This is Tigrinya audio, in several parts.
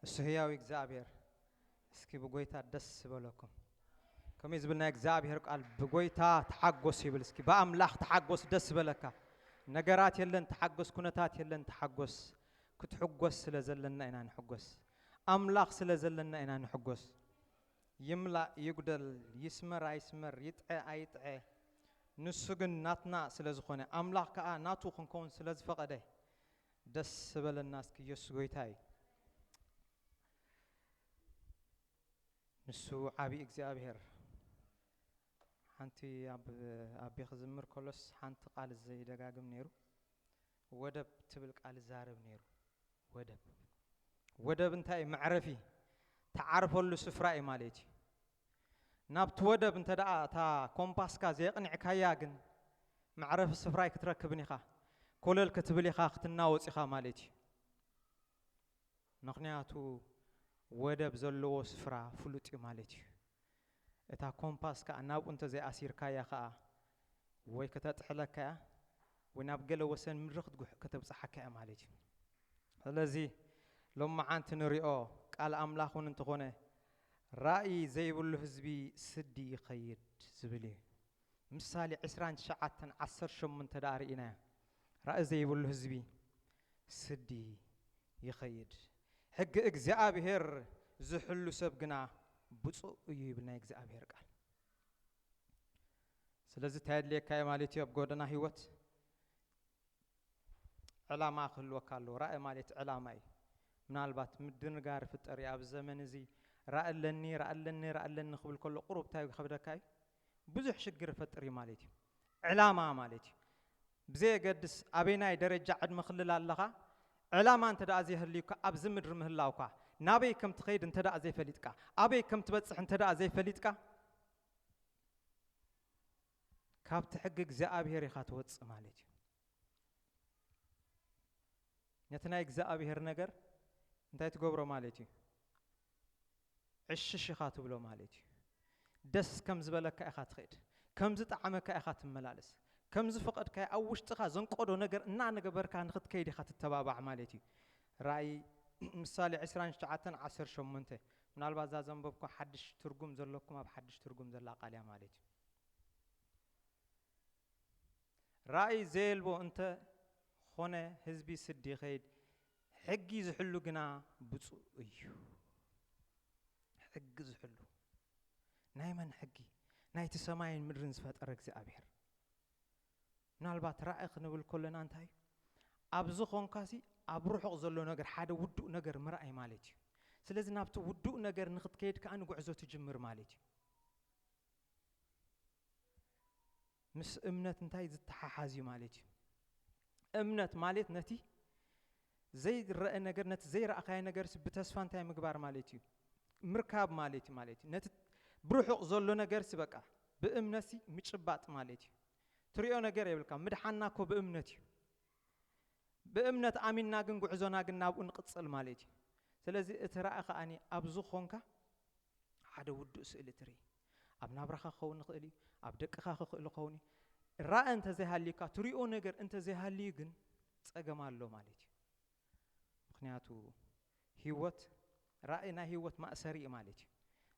እሱ ህያው እግዚኣብሔር። እስኪ ብጎይታ ደስ ዝበለኩም። ከመይ ዝብል ናይ እግዚኣብሔር ቃል፣ ብጎይታ ተሓጎስ ይብል። እስኪ ብኣምላኽ ተሓጎስ፣ ደስ ዝበለካ። ነገራት የለን ተሓጎስ፣ ኩነታት የለን ተሓጎስ። ክትሕጎስ ስለ ዘለና ኢና ንሕጎስ። ኣምላኽ ስለ ዘለና ኢና ንሕጎስ። ይምላእ ይጉደል፣ ይስመር ኣይስመር፣ ይጥዐ ኣይጥዐ፣ ንሱ ግን ናትና ስለ ዝኾነ፣ ኣምላኽ ከኣ ናቱ ክንከውን ስለ ዝፈቐደ፣ ደስ ዝበለና። እስኪ ኢየሱስ ጎይታ እዩ። ንሱ ዓቢ እግዚኣብሔር። ሓንቲ ኣብ ኣቢ ክዝምር ከሎስ ሓንቲ ቃል ዘይደጋግም ነይሩ። ወደብ ትብል ቃል ይዛረብ ነይሩ። ወደብ፣ ወደብ እንታይ እዩ? መዕረፊ፣ ትዓርፈሉ ስፍራ እዩ ማለት እዩ። ናብቲ ወደብ እንተ ደኣ እታ ኮምፓስካ ዘየቕኒዕካያ ግን፣ መዕረፊ ስፍራ ኣይክትረክብን ኢኻ። ኮለል ክትብል ኢኻ፣ ክትናወጽ ኢኻ ማለት እዩ። ምኽንያቱ ወደብ ዘለዎ ስፍራ ፍሉጥ እዩ ማለት እዩ። እታ ኮምፓስ ከኣ ናብኡ እንተ ዘይኣሲርካያ ከኣ ወይ ከተጥሕለካ እያ፣ ወይ ናብ ገለ ወሰን ምድሪ ክትጉሕ-፣ ከተብጽሓካ እያ ማለት እዩ። ስለዚ ሎማዓንቲ ንሪኦ ቃል ኣምላኽ እውን እንተኾነ፣ ራእይ ዘይብሉ ህዝቢ ስዲ ይኸይድ ዝብል እዩ። ምሳሌ ዕስራን ትሽዓተን ዓሰርተ ሸሞንተ ደኣ ርኢናዮ። ራእይ ዘይብሉ ህዝቢ ስዲ ይኸይድ። ሕጊ እግዚኣብሔር ዝሕሉ ሰብ ግና ብፁዕ እዩ ይብል ናይ እግዚኣብሔር ቃል። ስለዚ እንታይ የድልየካ እዩ ማለት እዩ? ኣብ ጎደና ህይወት ዕላማ ክህልወካ ኣለዎ። ራእይ ማለት ዕላማ እዩ። ምናልባት ምድንጋር ይፍጠር እዩ። ኣብዚ ዘመን እዚ ራእይ ኣለኒ፣ ራእይ ኣለኒ፣ ራእይ ኣለኒ ክብል ከሎ ቁሩብ እንታይ ይኸብደካ እዩ? ብዙሕ ሽግር ይፈጥር እዩ ማለት እዩ። ዕላማ ማለት እዩ። ብዘየገድስ ኣበይናይ ደረጃ ዕድመ ክልል ኣለኻ፣ ዕላማ እንተ ደኣ ዘይህልዩካ፣ ኣብዚ ምድሪ ምህላውካ፣ ናበይ ከም ትኸይድ እንተ ደኣ ዘይፈሊጥካ፣ ኣበይ ከም ትበጽሕ እንተ ደኣ ዘይፈሊጥካ፣ ካብቲ ሕጊ እግዚኣብሔር ኢኻ ትወጽእ ማለት እዩ። ነቲ ናይ እግዚኣብሔር ነገር እንታይ ትገብሮ ማለት እዩ? ዕሽሽ ኢኻ ትብሎ ማለት እዩ። ደስ ከም ዝበለካ ኢኻ ትኸይድ። ከም ዝጠዓመካ ኢኻ ትመላለስ። ከም ዝፈቐድካዮ ኣብ ውሽጥኻ ዘንቀዶ ነገር እናነገበርካ ንኽትከይድ ኢኻ ትተባባዕ ማለት እዩ። ራእይ ምሳሌ ዕስራን ትሽዓተን ዓሰርተ ሸሞንተ። ምናልባት እዛ ዘንበብኳ ሓድሽ ትርጉም ዘለኩም ኣብ ሓድሽ ትርጉም ዘላ ቃል እያ ማለት እዩ። ራእይ ዘየልቦ እንተ ኾነ ህዝቢ ስዲ ይኸይድ፣ ሕጊ ዝሕሉ ግና ብፁዕ እዩ። ሕጊ ዝሕሉ። ናይ መን ሕጊ? ናይቲ ሰማይን ምድርን ዝፈጠረ እግዚኣብሔር። ምናልባት ራእይ ክንብል ከለና እንታይ እዩ? ኣብዚ ኾንካሲ ኣብ ርሑቕ ዘሎ ነገር፣ ሓደ ውዱእ ነገር ምርኣይ ማለት እዩ። ስለዚ ናብቲ ውዱእ ነገር ንኽትከይድ ከኣ ንጉዕዞ ትጅምር ማለት እዩ። ምስ እምነት እንታይ ዝተሓሓዝ እዩ ማለት እዩ? እምነት ማለት ነቲ ዘይረአ ነገር፣ ነቲ ዘይረኣኻዮ ነገርሲ ብተስፋ እንታይ ምግባር ማለት እዩ? ምርካብ ማለት እዩ፣ ማለት እዩ። ነቲ ብርሑቕ ዘሎ ነገርሲ በቃ ብእምነትሲ ምጭባጥ ማለት እዩ። ትሪኦ ነገር የብልካ። ምድሓንና እኮ ብእምነት እዩ። ብእምነት ኣሚንና ግን ጉዕዞና ግን ናብኡ ንቕጽል ማለት እዩ። ስለዚ እቲ ራእይ ከኣኒ ኣብዚ ኾንካ ሓደ ውዱእ ስእሊ ትርኢ። ኣብ ናብራኻ ክኸውን ይኽእል እዩ፣ ኣብ ደቅኻ ክኽእል ይኸውን እዩ። ራእይ እንተ ዘይሃልዩካ፣ ትሪኦ ነገር እንተ ዘይሃልዩ ግን ጸገም ኣሎ ማለት እዩ። ምኽንያቱ ህይወት፣ ራእይ ናይ ህይወት ማእሰሪ እዩ ማለት እዩ።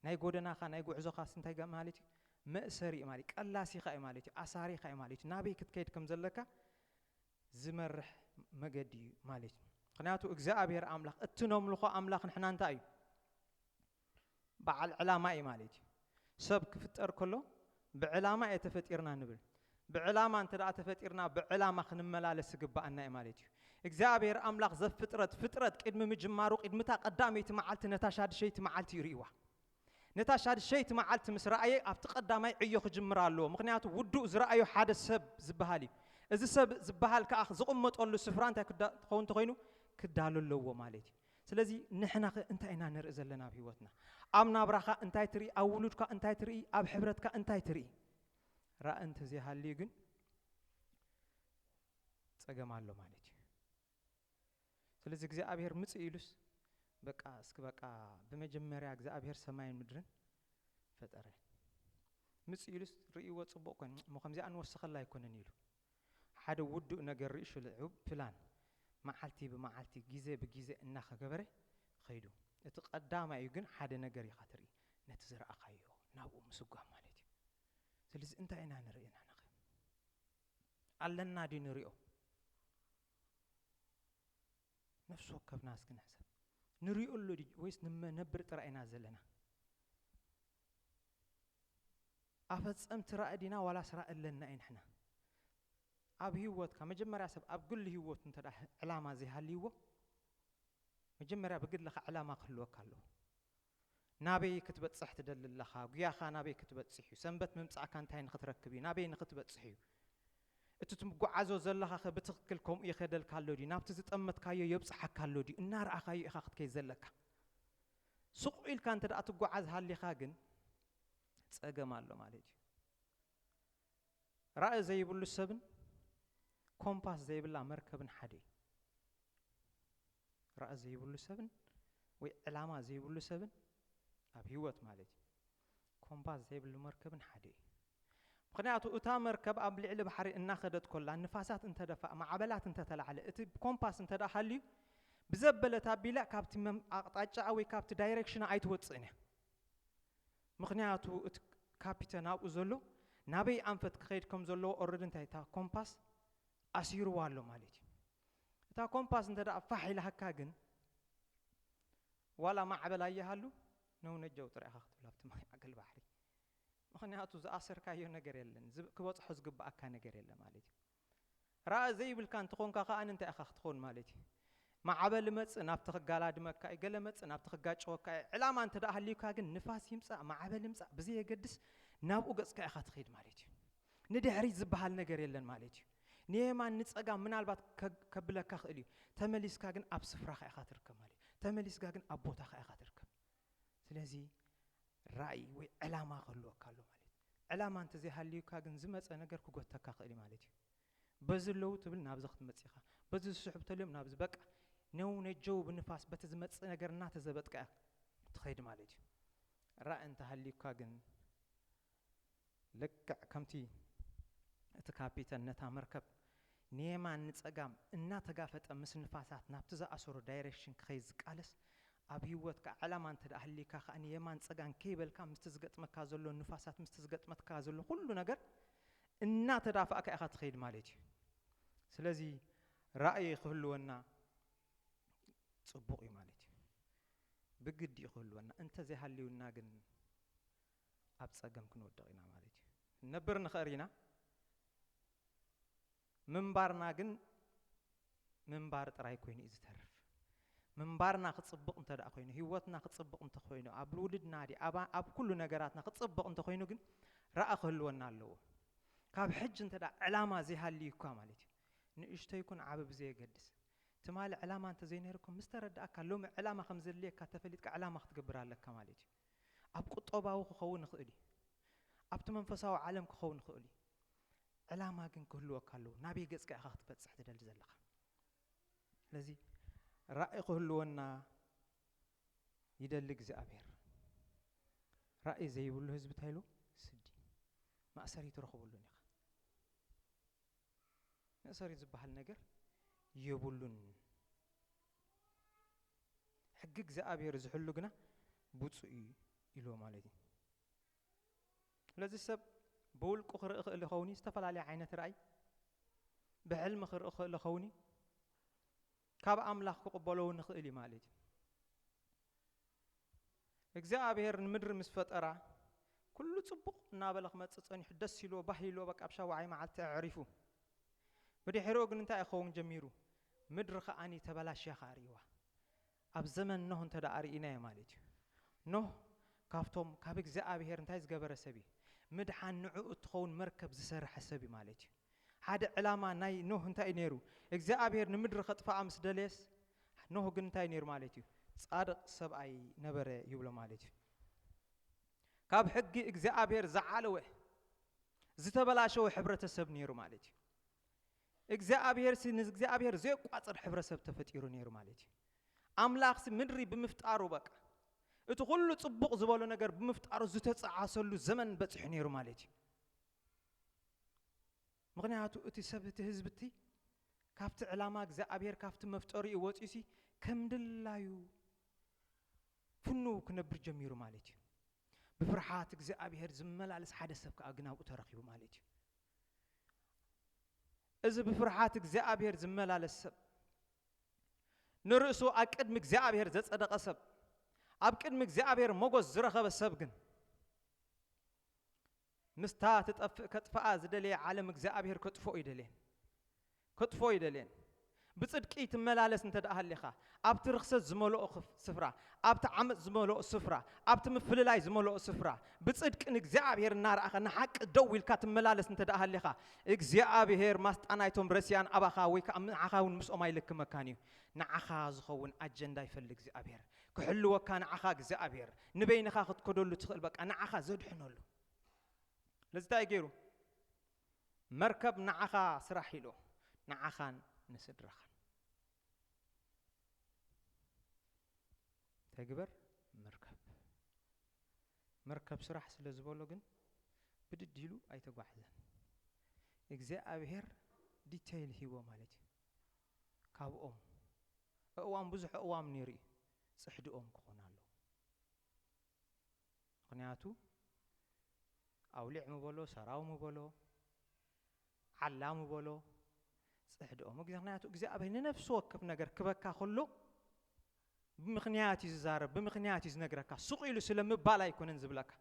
ናይ ጎደናኻ፣ ናይ ጉዕዞኻስ እንታይ ጋ-፣ ማለት እዩ? መእሰሪ እዩ ማለት እዩ። ቀላሲኻ እዩ ማለት እዩ። ኣሳሪኻ እዩ ማለት እዩ። ናበይ ክትከይድ ከም ዘለካ ዝመርሕ መገዲ እዩ ማለት እዩ። ምኽንያቱ እግዚኣብሔር ኣምላኽ፣ እቲ ነምልኾ ኣምላኽ ንሕና እንታይ እዩ? በዓል ዕላማ እዩ ማለት እዩ። ሰብ ክፍጠር ከሎ ብዕላማ እየ ተፈጢርና ንብል። ብዕላማ እንተ ደኣ ተፈጢርና፣ ብዕላማ ክንመላለስ ዝግብኣና እዩ ማለት እዩ። እግዚኣብሔር ኣምላኽ ዘፍጥረት ፍጥረት ቅድሚ ምጅማሩ፣ ቅድሚ እታ ቀዳመይቲ መዓልቲ ነታ ሻድሸይቲ መዓልቲ እዩ ርእይዋ። ነታ ሻድሸይቲ መዓልቲ ምስ ረኣየ፣ ኣብቲ ቀዳማይ ዕዮ ክጅምር ኣለዎ። ምኽንያቱ ውዱእ ዝረኣዮ ሓደ ሰብ ዝበሃል እዩ። እዚ ሰብ ዝበሃል ከኣ ዝቕመጠሉ ስፍራ እንታይ ክዳ-፣ ክኸውን እንተኾይኑ፣ ክዳሎ ኣለዎ ማለት እዩ። ስለዚ ንሕና ኸ እንታይ ኢና ንርኢ ዘለና ኣብ ህይወትና? ኣብ ናብራኻ እንታይ ትርኢ? ኣብ ውሉድካ እንታይ ትርኢ? ኣብ ሕብረትካ እንታይ ትርኢ? ራእይ እንተዘይሃልዩ ግን ጸገም ኣሎ ማለት እዩ። ስለዚ እግዚኣብሔር ምጽእ ኢሉስ፣ በቃ እስኪ በቃ ብመጀመርያ እግዚኣብሔር ሰማይን ምድርን ፈጠረ። ምጽእ ኢሉስ ርእይዎ ጽቡቕ ኮነ፣ እሞ ከምዚኣ ንወስኸላ ኣይኮነን ኢሉ። ሓደ ውዱእ ነገር ርእዩ ሽልዑ ፕላን መዓልቲ ብመዓልቲ ግዜ ብግዜ እናኸገበረ ኸይዱ። እቲ ቀዳማይ እዩ፣ ግን ሓደ ነገር ኢኻ ትርኢ፣ ነቲ ዝረኣኻዮ ናብኡ ምስጓም ማለት እዩ። ስለዚ እንታይ ኢና ንርኢ ንሕና ኸ? ኣለና ድዩ ንሪኦ? ነፍሲ ወከፍና እስኪ ንሕሰብ። ንሪኦ ኣሎ ድዩ ወይስ ንመ-፣ ነብር ጥራይ ኢና ዘለና? ኣፈጸምቲ ራእይ ዲና ዋላስ ራእይ ኣለና እዩ ንሕና? ኣብ ህይወትካ መጀመርያ ሰብ ኣብ ግሊ ህይወቱ እንተ ደኣ ዕላማ ዘይሃልይዎ፣ መጀመርያ ብግልኻ ዕላማ ክህልወካ ኣለዎ። ናበይ ክትበጽሕ ትደሊ ኣለኻ? ጉያኻ ናበይ ክትበጽሕ እዩ? ሰንበት ምምጻእካ እንታይ ንኽትረክብ እዩ? ናበይ ንኽትበጽሕ እዩ? እቲ ትጓዓዞ ዘለኻ ኸ ብትኽክል ከምኡ ይኸደልካ ኣሎ ድዩ? ናብቲ ዝጠመትካዮ የብጽሓካ ኣሎ ድዩ? እናረኣኻዮ ኢኻ ክትከይድ ዘለካ። ስቕ ኢልካ እንተ ደኣ ትጓዓዝ ሃሊኻ ግን ጸገም ኣሎ ማለት እዩ። ራእይ ዘይብሉ ሰብን ኮምፓስ ዘይብላ መርከብን ሓደ እዩ። ራእይ ዘይብሉ ሰብን ወይ ዕላማ ዘይብሉ ሰብን ኣብ ህይወት ማለት እዩ፣ ኮምፓስ ዘይብሉ መርከብን ሓደ እዩ። ምኽንያቱ እታ መርከብ ኣብ ልዕሊ ባሕሪ እናኸደት ኮላ ንፋሳት እንተደፋ፣ ማዕበላት እንተተላዕለ፣ እቲ ኮምፓስ እንተ ደኣ ሃልዩ ብዘበለት ኣቢላ ካብቲ መም-፣ ኣቕጣጫኣ ወይ ካብቲ ዳይሬክሽና ኣይትወጽእን እያ። ምኽንያቱ እቲ ካፒተን ኣብኡ ዘሎ ናበይ ኣንፈት ክኸይድ ከም ዘለዎ ኦረዲ እንታይ እታ ኮምፓስ ኣሲርዋ ኣሎ ማለት እዩ። እታ ኮምፓስ እንተ ደኣ ፋሕ ኢላሃካ ግን ዋላ ማዕበል ኣይሃሉ ነው ነጀው ጥራይ ኢኻ ክትብል ኣብቲ ማይ ማዕገል ባሕሪ። ምኽንያቱ ዝኣሰርካዮ ነገር የለን፣ ዝብ-፣ ክበጽሖ ዝግብኣካ ነገር የለ ማለት እዩ። ራእይ ዘይብልካ እንተኾንካ ከኣ እንታይ ኢኻ ክትኾን ማለት እዩ? ማዕበል መጽእ ናብቲ ክጋላድመካ እዩ፣ ገለ መጽእ ናብቲ ክጋጨወካ እዩ። ዕላማ እንተ ደኣ ሃልዩካ ግን ንፋስ ይምጻእ፣ ማዕበል ይምጻእ ብዘየገድስ ናብኡ ገጽካ ኢኻ ትኸይድ ማለት እዩ። ንድሕሪት ዝበሃል ነገር የለን ማለት እዩ። ንየማን ንጸጋም ምናልባት ከ-፣ ከብለካ ክእል እዩ። ተመሊስካ ግን ኣብ ስፍራኻ ኢኻ ትርከብ ማለት እዩ። ተመሊስካ ግን ኣብ ቦታኻ ኢኻ ትርከብ። ስለዚ ራእይ ወይ ዕላማ ክህልወካ ኣሎ ማለት እዩ። ዕላማ እንተዘይሃልዩካ ግን ዝመጸ ነገር ክጎተካ ክእል እዩ ማለት እዩ። በዚ ኣለዉ ትብል ናብዚ ክትመጽእ ኢኻ። በዚ ዝስሕቡ ተልዮም ናብዚ በቃ ነው ነጀው ብንፋስ በቲ ዝመጽእ ነገር እናተዘበጥካ እያ ትኸይድ ማለት እዩ። ራእይ እንተሃልዩካ ግን ልክዕ ከምቲ እቲ ካፒተን ነታ መርከብ ንየማን ንጸጋም እናተጋፈጠ ምስ ንፋሳት ናብቲ ዝኣሰሮ ዳይሬክሽን ክኸይድ ዝቃለስ፣ ኣብ ህይወትካ ዕላማ እንተ ደኣ ሃልይካ ከኣ ንየማን ጸጋም ከይበልካ ምስቲ ዝገጥመካ ዘሎ ንፋሳት፣ ምስቲ ዝገጥመካ ዘሎ ኩሉ ነገር እናተዳፋእካ ኢኻ ትኸይድ ማለት እዩ። ስለዚ ራእይ ክህልወና ጽቡቕ እዩ ማለት እዩ። ብግዲ እዩ ክህልወና። እንተ ዘይሃልዩና ግን ኣብ ጸገም ክንወድቕ ኢና ማለት እዩ። ክንነብር ንኽእል ኢና። ምንባርና ግን ምንባር ጥራይ ኮይኑ እዩ ዝተርፍ። ምንባርና ክጽብቕ እንተ ደኣ ኮይኑ፣ ህይወትና ክጽብቕ እንተ ኮይኑ፣ ኣብ ውልድና ድዩ፣ ኣብ፣ ኣብ ኩሉ ነገራትና ክጽብቕ እንተ ኮይኑ ግን ራእይ ክህልወና ኣለዎ። ካብ ሕጂ እንተ ደኣ ዕላማ ዘይሃልዩ እኳ ማለት እዩ። ንእሽቶ ይኩን ዓቢ ብዘየገድስ። ትማሊ ዕላማ እንተ ዘይነይርኩም ምስ ተረዳእካ፣ ሎሚ ዕላማ ከም ዘድልየካ ተፈሊጥካ ዕላማ ክትገብር ኣለካ ማለት እዩ። ኣብ ቁጠባዊ ክኸውን ይኽእል እዩ። ኣብቲ መንፈሳዊ ዓለም ክኸውን ይኽእል እዩ። ዕላማ ግን ክህልወካ ኣለዎ። ናበይ ገጽካ ኢኻ ክትበጽሕ ትደሊ ዘለኻ? ስለዚ ራእይ ክህልወና ይደሊ እግዚኣብሔር። ራእይ ዘይብሉ ህዝቢ እንታይ ኢሉ? ስዲ። ማእሰሪ ትረኽበሉን ኢኻ። መእሰሪ ዝበሃል ነገር የብሉን። ሕጊ እግዚኣብሔር ዝሕሉ ግና ብፁዕ እዩ ኢልዎ ማለት እዩ። ስለዚ ሰብ ብውልቁ ክርኢ ክእል ይኸውን እዩ፣ ዝተፈላለየ ዓይነት ራእይ ብሕልሚ ክርኢ ክእል ይኸውን እዩ። ካብ ኣምላኽ ክቕበሎ እውን ይኽእል እዩ ማለት እዩ። እግዚኣብሔር ንምድሪ ምስ ፈጠራ ኩሉ ጽቡቕ እናበለ ክመጽእ ጸኒሑ ደስ ኢልዎ ባህ ኢልዎ በቃ ኣብ ሻውዓይ መዓልቲ ኣዕሪፉ። ብድሕሪኡ ግን እንታይ ክኸውን ጀሚሩ? ምድሪ ከኣኒ ተበላሽያ ከኣ ርእይዋ። ኣብ ዘመን ኖህ እንተ ደኣ ርኢናዮ ማለት እዩ። ኖህ ካብቶም ካብ እግዚኣብሔር እንታይ ዝገበረ ሰብ እዩ? ምድሓን ንዕኡ እትኸውን መርከብ ዝሰርሐ ሰብ እዩ ማለት እዩ። ሓደ ዕላማ ናይ ኖህ እንታይ እዩ ነይሩ? እግዚኣብሔር ንምድሪ ከጥፍኣ ምስ ደለየስ ኖህ ግን እንታይ ነይሩ ማለት እዩ? ጻድቕ ሰብኣይ ነበረ ይብሎ ማለት እዩ። ካብ ሕጊ እግዚኣብሔር ዝዓለወ ዝተበላሸወ ሕብረተሰብ ነይሩ ማለት እዩ። እግዚኣብሔር ሲ-፣ ንእግዚኣብሔር ዘየቋጽር ሕብረተሰብ ተፈጢሩ ነይሩ ማለት እዩ። ኣምላኽ ሲ ምድሪ ብምፍጣሩ በቃ እቲ ኩሉ ጽቡቕ ዝበሎ ነገር ብምፍጣሩ ዝተጸዓሰሉ ዘመን በጺሑ ነይሩ ማለት እዩ። ምኽንያቱ እቲ ሰብ እቲ ህዝቢ እቲ ካብቲ ዕላማ እግዚኣብሔር ካብቲ መፍጠሪኡ ወጺኡሲ ከም ድላዩ ፍኑው ክነብር ጀሚሩ ማለት እዩ። ብፍርሓት እግዚኣብሔር ዝመላለስ ሓደ ሰብ ከኣ ግን ኣብኡ ተረኺቡ ማለት እዩ። እዚ ብፍርሓት እግዚኣብሔር ዝመላለስ ሰብ፣ ንርእሱ ኣብ ቅድሚ እግዚኣብሔር ዘጸደቐ ሰብ፣ ኣብ ቅድሚ እግዚኣብሔር ሞገስ ዝረኸበ ሰብ ግን ምስታ ትጠፍእ ከጥፍኣ ዝደለየ ዓለም እግዚኣብሔር ከጥፍኦ ይደልየን። ከጥፍኦ ይደልየን። ብጽድቂ ትመላለስ እንተ ደኣ ሃሊኻ፣ ኣብቲ ርኽሰት ዝመልኦ ክፍ-፣ ስፍራ፣ ኣብቲ ዓመጽ ዝመልኦ ስፍራ፣ ኣብቲ ምፍልላይ ዝመልኦ ስፍራ፣ ብጽድቂ ንእግዚኣብሔር እናረኣኻ ንሓቂ ደው ኢልካ ትመላለስ እንተ ደኣ ሃሊኻ፣ እግዚኣብሔር ማስጣ ናይቶም ረሲኣን ኣባኻ ወይ ከኣ ንዓኻ እውን ምስኦም ኣይልክመካን እዩ። ንዓኻ ዝኸውን ኣጀንዳ ይፈሊ እግዚኣብሔር። ክሕልወካ ንዓኻ እግዚኣብሔር። ንበይንኻ ክትከደሉ ትኽእል፣ በቃ ንዓኻ ዘድሕነሉ። ስለዚ እንታይ ገይሩ? መርከብ ንዓኻ ስራሕ ኢሉ፣ ንዓኻን ንስድራኻን። እንታይ ግበር? መርከብ። መርከብ ስራሕ ስለ ዝበሎ ግን ብድድ ኢሉ ኣይተጓዕዘን። እግዚኣብሔር ዲቴይል ሂቦ ማለት እዩ። ካብኦም እእዋም፣ ብዙሕ እእዋም ነይሩ እዩ። ጽሕድኦም ክኾን ኣለዎ። ምኽንያቱ ኣውሊዕ ምበሎ፣ ሰራው ምበሎ፣ ዓላ ምበሎ፣ ጽሕድኦም። ምኽንያቱ እግዚኣብሔር ንነፍሲ ወከፍ ነገር ክበካ ከሎ ብምኽንያት እዩ ዝዛረብ፣ ብምኽንያት እዩ ዝነግረካ። ሱቕ ኢሉ ስለ ምባል ኣይኮነን ዝብለካ።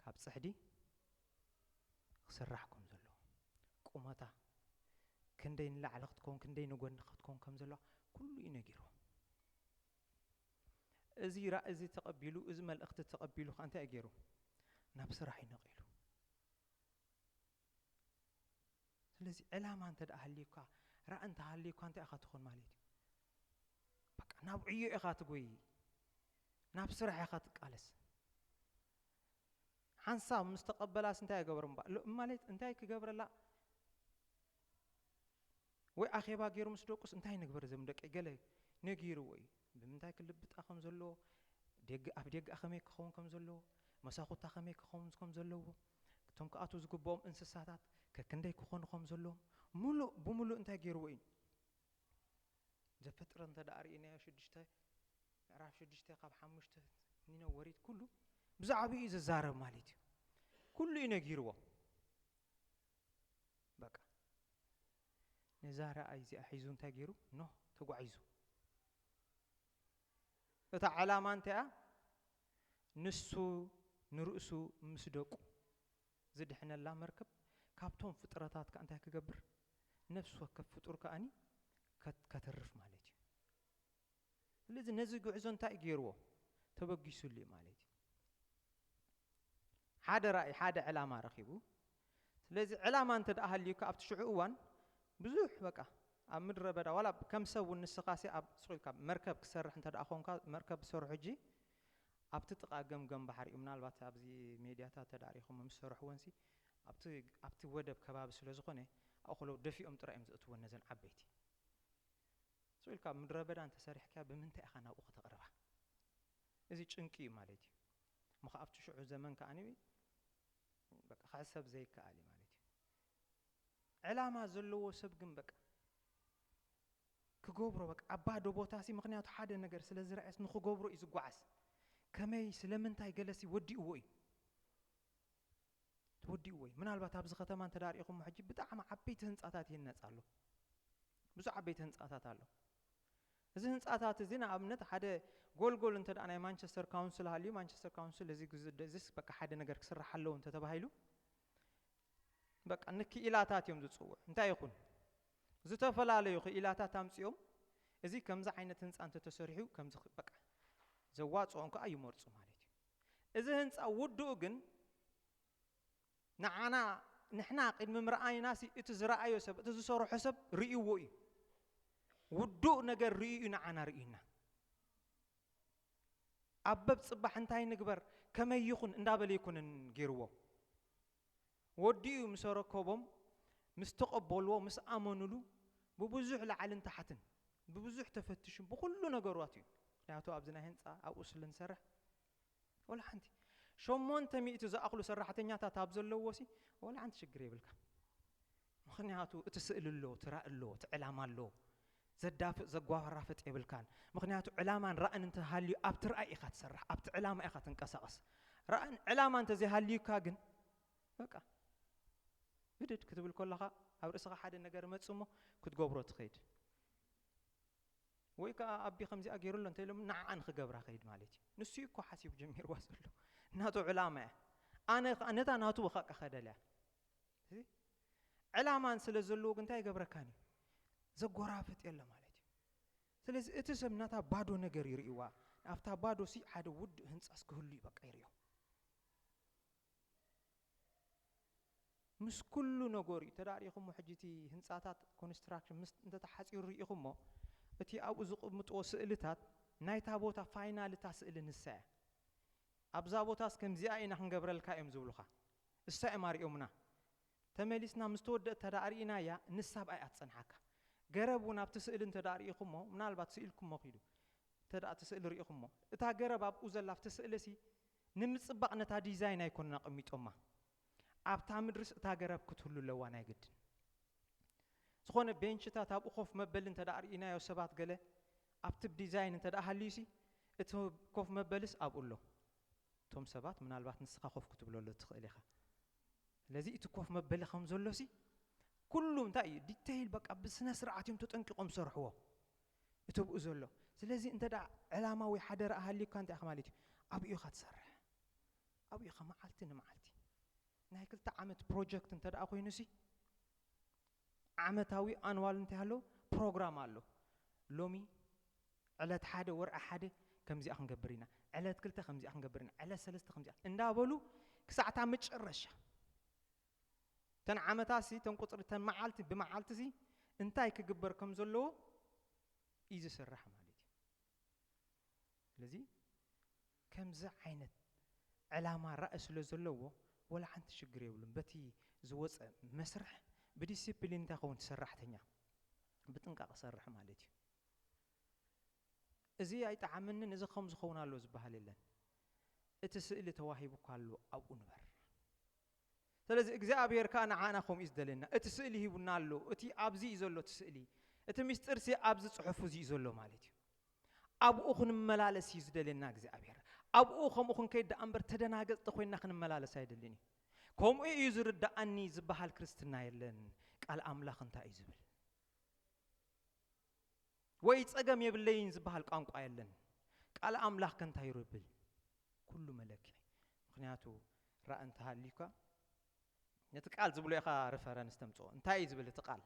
ካብ ጽሕዲ ክስራሕ ከም ዘለዎ፣ ቁመታ ክንደይ ንላዕሊ ክትከውን፣ ክንደይ ንጎኒ ክትከውን ከም ዘለዋ ኩሉ እዩ ነጊርዎ። እዚ ራእይ እዚ ተቐቢሉ፣ እዚ መልእኽቲ ተቐቢሉ ከኣ እንታይ እዩ ገይሩ? ናብ ስራሕ እዩ ነቒሉ። ስለዚ ዕላማ እንተ ደኣ ሃልዩካ፣ ራእይ እንተ ሃልዩካ እንታይ ኢኻ ትኾን ማለት እዩ? በቃ ናብ ዕዮ ኢኻ ትጎይ፣ ናብ ስራሕ ኢኻ ትቃለስ። ሓንሳብ ምስ ተቐበላስ እንታይ ይገብር እምባ-፣ ሎ-፣ ማለት እንታይ ክገብረላ? ወይ ኣኼባ ገይሩ ምስ ደቁስ እንታይ ንግበር እዞም ደቀይ ገለ ነጊርዎ እዩ። ብምንታይ ክልብጣ ከም ዘለዎ፣ ደገ-፣ ኣብ ደገ ከመይ ክኸውን ከም ዘለዎ፣ መሳኹታ ከመይ ክኸውን ከም ዘለዎ፣ እቶም ክኣትዉ ዝግብኦም እንስሳታት ከክንደይ ክኾኑ ከም ዘለዎም፣ ሙሉእ ብሙሉእ እንታይ ገይርዎ እዩ? ዘፍጥረት እንተ ደኣ ርኢናዮ ሽዱሽተ፣ ምዕራፍ ሽዱሽተ ካብ ሓሙሽተ ኒነው ወሪድ ኩሉ ብዛዕባኡ እዩ ዝዛረብ ማለት እዩ። ኩሉ እዩ ነጊርዎ። በቃ ነዛ ራእይ እዚኣ ሒዙ እንታይ ገይሩ? ኖህ ተጓዒዙ። እታ ዕላማ እንታይ እያ? ንሱ ንርእሱ ምስ ደቁ ዝድሕነላ መርከብ፣ ካብቶም ፍጥረታት ከኣ እንታይ ክገብር? ነፍሲ ወከፍ ፍጡር ከኣኒ ከት-፣ ከተርፍ ማለት እዩ። ስለዚ ነዚ ጉዕዞ እንታይ ገይርዎ? ተበጊሱሉ እዩ ማለት እዩ። ሓደ ራእይ፣ ሓደ ዕላማ ረኺቡ። ስለዚ ዕላማ እንተ ደኣ ሃልዩካ ኣብቲ ሽዑ እዋን ብዙሕ በቃ ኣብ ምድረ በዳ ዋላ ከም ሰብ እውን ንስኻሲ ኣብ ሱቕ ኢልካ መርከብ ክሰርሕ እንተ ደኣ ኾንካ መርከብ ዝሰርሑ ሕጂ ኣብቲ ጥቓ ገምገም ባሕሪ እዩ። ምናልባት ኣብዚ ሜድያታት እንተ ደኣ ርኢኹም ምስ ሰርሕወንሲ ኣብቲ፣ ኣብቲ ወደብ ከባቢ ስለ ዝኾነ ኣብኡ ከለዉ ደፊኦም ጥራይ እዮም ዘእትወን ነዘን ዓበይቲ። ስቕ ኢልካ ኣብ ምድረ በዳ እንተሰሪሕካያ ብምንታይ ኢኻ ናብኡ ከተቕርባ? እዚ ጭንቂ እዩ ማለት እዩ። እሞ ከኣ ኣብቲ ሽዑ ዘመን ከኣ በቃ ክሕሰብ ዘይከኣል እዩ ማለት እዩ። ዕላማ ዘለዎ ሰብ ግን በቃ ክገብሮ በቃ ኣብ ባዶ ቦታሲ፣ ምኽንያቱ ሓደ ነገር ስለ ዝረኣየስ ንኽገብሮ እዩ ዝጓዓዝ። ከመይ ስለምንታይ ገለሲ ወዲእዎ እዩ። ተወዲእዎ እዩ። ምናልባት ኣብዚ ከተማ እንተ ደኣ ርኢኹሞ ሕጂ ብጣዕሚ ዓበይቲ ህንጻታት ይህነጽ ኣሎ። ብዙሕ ዓበይቲ ህንጻታት ኣሎ። እዚ ህንጻታት እዚ ንኣብነት ሓደ ጎልጎል እንተ ደኣ ናይ ማንቸስተር ካውንስል ሃልዩ፣ ማንቸስተር ካውንስል እዚ ግዝ-፣ እዚስ በቃ ሓደ ነገር ክስራሕ ኣለዎ እንተ ተባሂሉ፣ በቃ ንክኢላታት እዮም ዝጽውዕ። እንታይ ይኹን? ዝተፈላለዩ ክኢላታት ኣምጺኦም፣ እዚ ከምዚ ዓይነት ህንጻ እንተ ተሰሪሑ፣ ከምዚ ኽ-፣ በቃ ዘዋጽኦም ከኣ ይመርጹ ማለት እዩ። እዚ ህንጻ ውዱእ ግን ንዓና፣ ንሕና ቅድሚ ምርኣይናሲ እቲ ዝረኣዮ ሰብ፣ እቲ ዝሰርሖ ሰብ ርእይዎ እዩ። ውዱእ ነገር ርእዩ እዩ ንዓና ርእዩና። ኣበብ ጽባሕ እንታይ ንግበር፣ ከመይ ይኹን እንዳበለ ኣይኮነን ገይርዎ። ወዲኡ ምስ ኣረከቦም፣ ምስ ተቐበልዎ፣ ምስ ኣመኑሉ፣ ብብዙሕ ላዕልን ታሕትን፣ ብብዙሕ ተፈትሹን፣ ብኹሉ ነገራት እዩ። ምኽንያቱ ኣብዚ ናይ ህንጻ ኣብኡ ስለ ንሰርሕ፣ ወላ ሓንቲ ሸሞንተ ሚእቲ ዝኣኽሉ ሰራሕተኛታት ኣብ ዘለዎሲ፣ ወላ ሓንቲ ሽግር የብልካ። ምኽንያቱ እቲ ስእሊ ኣሎ፣ እቲ ራኢ ኣሎ፣ እቲ ዕላማ ኣሎ። ዘዳፍእ ዘጓራፍጥ የብልካን። ምኽንያቱ ዕላማን ራእን እንተሃልዩ ኣብቲ ራእይ ኢኻ ትሰርሕ፣ ኣብቲ ዕላማ ኢኻ ትንቀሳቐስ። ራእን ዕላማ እንተዘይሃልዩካ ግን በቃ ብድድ ክትብል ከለኻ ኣብ ርእስኻ ሓደ ነገር መጽእ እሞ ክትገብሮ ትኸይድ። ወይ ከዓ ኣቢ ከምዚኣ ገይሩ ኣሎ እንተ ኢሎም ንዓኣ ንክገብራ ከይድ ማለት እዩ። ንሱ እዩ እኮ ሓሲቡ ጀሚርዋ ዘሎ። ናቱ ዕላማ እያ። ኣነ ኸ-፣ ነታ ናቱ በቃ ከደልያ። እዚ ዕላማን ስለ ዘለዎ ግን እንታይ ይገብረካን እዩ? ዘጎራፍጥ የለ ማለት እዩ። ስለዚ እቲ ሰብ ናታ ባዶ ነገር ይርእይዋ። ኣብታ ባዶ ሲ ሓደ ውዱእ ህንጻስ ክህሉ እዩ በቃ ይርእዮ። ምስ ኩሉ ነገሩ እዩ ተዳሪኹሞ። ሕጂ እቲ ህንጻታት ኮንስትራክሽን ምስ እንተተሓጺሩ ርኢኹሞ፣ እቲ ኣብኡ ዝቕምጥዎ ስእልታት ናይታ ቦታ ፋይናል እታ ስእሊ ንሳ እያ። ኣብዛ ቦታስ ከምዚኣ ኢና ክንገብረልካ እዮም ዝብሉኻ። እሳ እዮም ኣርእዮምና። ተመሊስና ምስ ተወደእ ተዳ ርኢናያ፣ ንሳ ብኣይ ኣትጸንሓካ። ገረብ እውን ኣብቲ ስእሊ እንተዳ ርኢኹሞ፣ ምናልባት ስኢልኩሞ ኪዱ፣ እንተዳ እቲ ስእሊ ርኢኹሞ፣ እታ ገረብ ኣብኡ ዘላ ኣብቲ ስእሊ ሲ ንምጽባቕ ነታ ዲዛይን ኣይኮኑን ኣቐሚጦማ። ኣብታ ምድርስ እታ ገረብ ክትህሉ ኣለዋ ናይ ግድን። ዝኾነ ቤንችታት ኣብኡ ኮፍ መበሊ እንተ ደኣ ርኢናዮ ሰባት ገለ ኣብቲ ዲዛይን እንተ ደኣ ሃልዩሲ እቲ ኮፍ መበልስ ኣብኡ ኣሎ። እቶም ሰባት ምናልባት ንስኻ ኮፍ ክትብለሉ ትኽእል ኢኻ። ስለዚ እቲ ኮፍ መበሊ ከም ዘሎሲ ኩሉ እንታይ እዩ ዲቴይል በቃ ብስነ ስርዓት እዮም ተጠንቂቖም ዝሰርሕዎ። እቲ ብኡ ዘሎ። ስለዚ እንተ ደኣ ዕላማ ወይ ሓደራ ሃልዩካ እንታይ ኢኻ ማለት እዩ? ኣብኡ ኢኻ ትሰርሕ። ኣብኡ ኢኻ መዓልቲ ንመዓልቲ። ናይ ክልተ ዓመት ፕሮጀክት እንተ ደኣ ኮይኑሲ ዓመታዊ ኣንዋል እንታይ ኣሎ? ፕሮግራም ኣሎ። ሎሚ ዕለት ሓደ ወርሒ ሓደ ከምዚኣ ክንገብር ኢና። ዕለት ክልተ ከምዚኣ ክንገብር ኢና። ዕለት ሰለስተ ከምዚኣ እንዳበሉ ክሳዕታ መጨረሻ። እተን ዓመታሲ፣ እተን ቁጽሪ፣ እተን መዓልቲ ብመዓልቲሲ እንታይ ክግበር ከም ዘለዎ እዩ ዝስራሕ ማለት እዩ። ስለዚ ከምዚ ዓይነት ዕላማ ራእይ ስለ ዘለዎ ወላ ሓንቲ ሽግር የብሉን። በቲ ዝወፀ መስርሕ ብዲሲፕሊን እንታይ ኸውን እቲ ሰራሕተኛ ብጥንቃቐ ሰርሕ ማለት እዩ። እዚ ኣይጠዓመንን፣ እዚ ከም ዝኸውን ኣሎ ዝበሃል የለን። እቲ ስእሊ ተዋሂቡካ ኣሎ፣ ኣብኡ ንበር። ስለዚ እግዚኣብሔር ከኣ ንዓና ከምኡ እዩ ዝደልየና። እቲ ስእሊ ሂቡና ኣሎ። እቲ ኣብዚ እዩ ዘሎ እቲ ስእሊ። እቲ ምስጢርሲ ኣብዚ ጽሑፍ እዚ እዩ ዘሎ ማለት እዩ። ኣብኡ ክንመላለስ እዩ ዝደልየና እግዚኣብሔር። ኣብኡ ከምኡ ክንከይድ ደኣ እምበር ተደናገጽቲ ኮይንና ክንመላለስ ኣይደልን እዩ። ከምኡ እዩ ዝርድኣኒ ዝበሃል ክርስትና የለን። ቃል ኣምላኽ እንታይ እዩ ዝብል? ወይ ጸገም የብለይን ዝበሃል ቋንቋ የለን። ቃል ኣምላኽ ከ እንታይ ይብል? ኩሉ መለክዒ። ምኽንያቱ ራእ እንተሃልዩካ ነቲ ቃል ዝብሎ ኢኻ ሪፈረንስ ተምጽኦ። እንታይ እዩ ዝብል እቲ ቃል?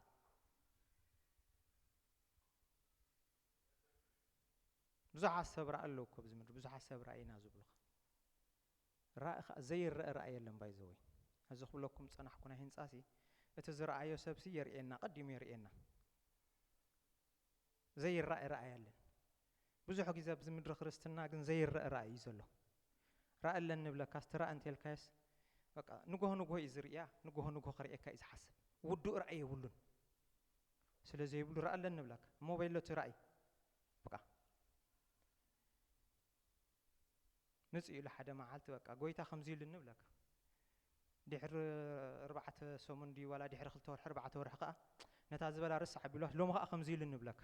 ብዙሓት ሰብ ራእ ኣለዉ እኮ ኣብዚ ምድሪ፣ ብዙሓት ሰብ ራእይና ዝብሉኻ። ራእ ኸኣ ዘይረአ ራእይ የለን ባይዘወይ። እዚ ክብለኩም ዝጸናሕኩ ናይ ህንጻሲ፣ እቲ ዝረኣዮ ሰብሲ የርእየና፣ ቀዲሙ የርእየና። ዘይረአ ራእይ ኣለን። ብዙሕ ግዜ ኣብዚ ምድሪ ክርስትና ግን ዘይረአ ራእይ እዩ ዘሎ። ራእይ ኣለኒ ንብለካ፣ እስቲ ራእይ እንተልካዮስ፣ በቃ፣ ንጎሆ ንጎሆ እዩ ዝርእያ፣ ንጎሆ ንጎሆ ከርእየካ እዩ ዝሓስብ። ውዱእ ራእይ የብሉን። ስለ ዘይብሉ ራእይ ኣለኒ ንብለካ፣ ሞባይል ሎ እቲ ራእይ። በቃ። ምጽእ ኢሉ ሓደ መዓልቲ፣ በቃ፣ ጎይታ ከምዚ ኢሉኒ ንብለካ። ድሕሪ ኣርባዕተ ሰሙን ድዩ ዋላ ድሕሪ ክልተ ወርሒ፣ ኣርባዕተ ወርሒ ከኣ፣ ነታ ዝበላ ርሳዕ ኣቢልዋ፣ ሎሚ ከኣ ከምዚ ኢሉኒ ንብለካ።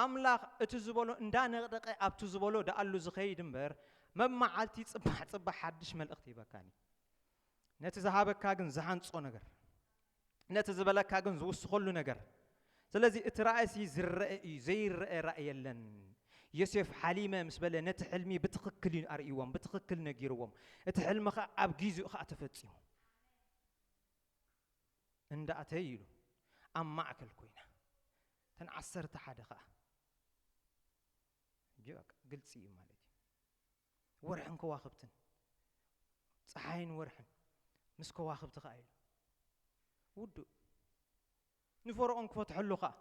ኣምላኽ እቲ ዝበሎ እንዳነቕደቐ ኣብቲ ዝበሎ ደኣሉ ዝኸይድ እምበር፣ መመዓልቲ ጽባሕ ጽባሕ ሓድሽ መልእኽቲ ይበካኒ። ነቲ ዝሃበካ ግን ዝሃንጾ ነገር፣ ነቲ ዝበለካ ግን ዝውስኸሉ ነገር። ስለዚ እቲ ራእይሲ ዝረአ እዩ፣ ዘይረአ ራእይ የለን። ዮሴፍ ሓሊመ ምስ በለ ነቲ ሕልሚ ብትኽክል እዩ ኣርእይዎም፣ ብትኽክል ነጊርዎም። እቲ ሕልሚ ኸኣ ኣብ ጊዜኡ ኸኣ ተፈጺሙ። እንዳእተይ ኢሉ ኣብ ማእከል ኮይና። እተን ዓሰርተ ሓደ ኸኣ። ሕጂ በቃ ግልጺ እዩ ማለት እዩ። ወርሕን ከዋኽብትን፣ ጸሓይን ወርሕን ምስ ከዋኽብቲ ኸኣ ኢሉ። ውዱእ። ንፈርዖን ክፈትሐሉ ኸኣ።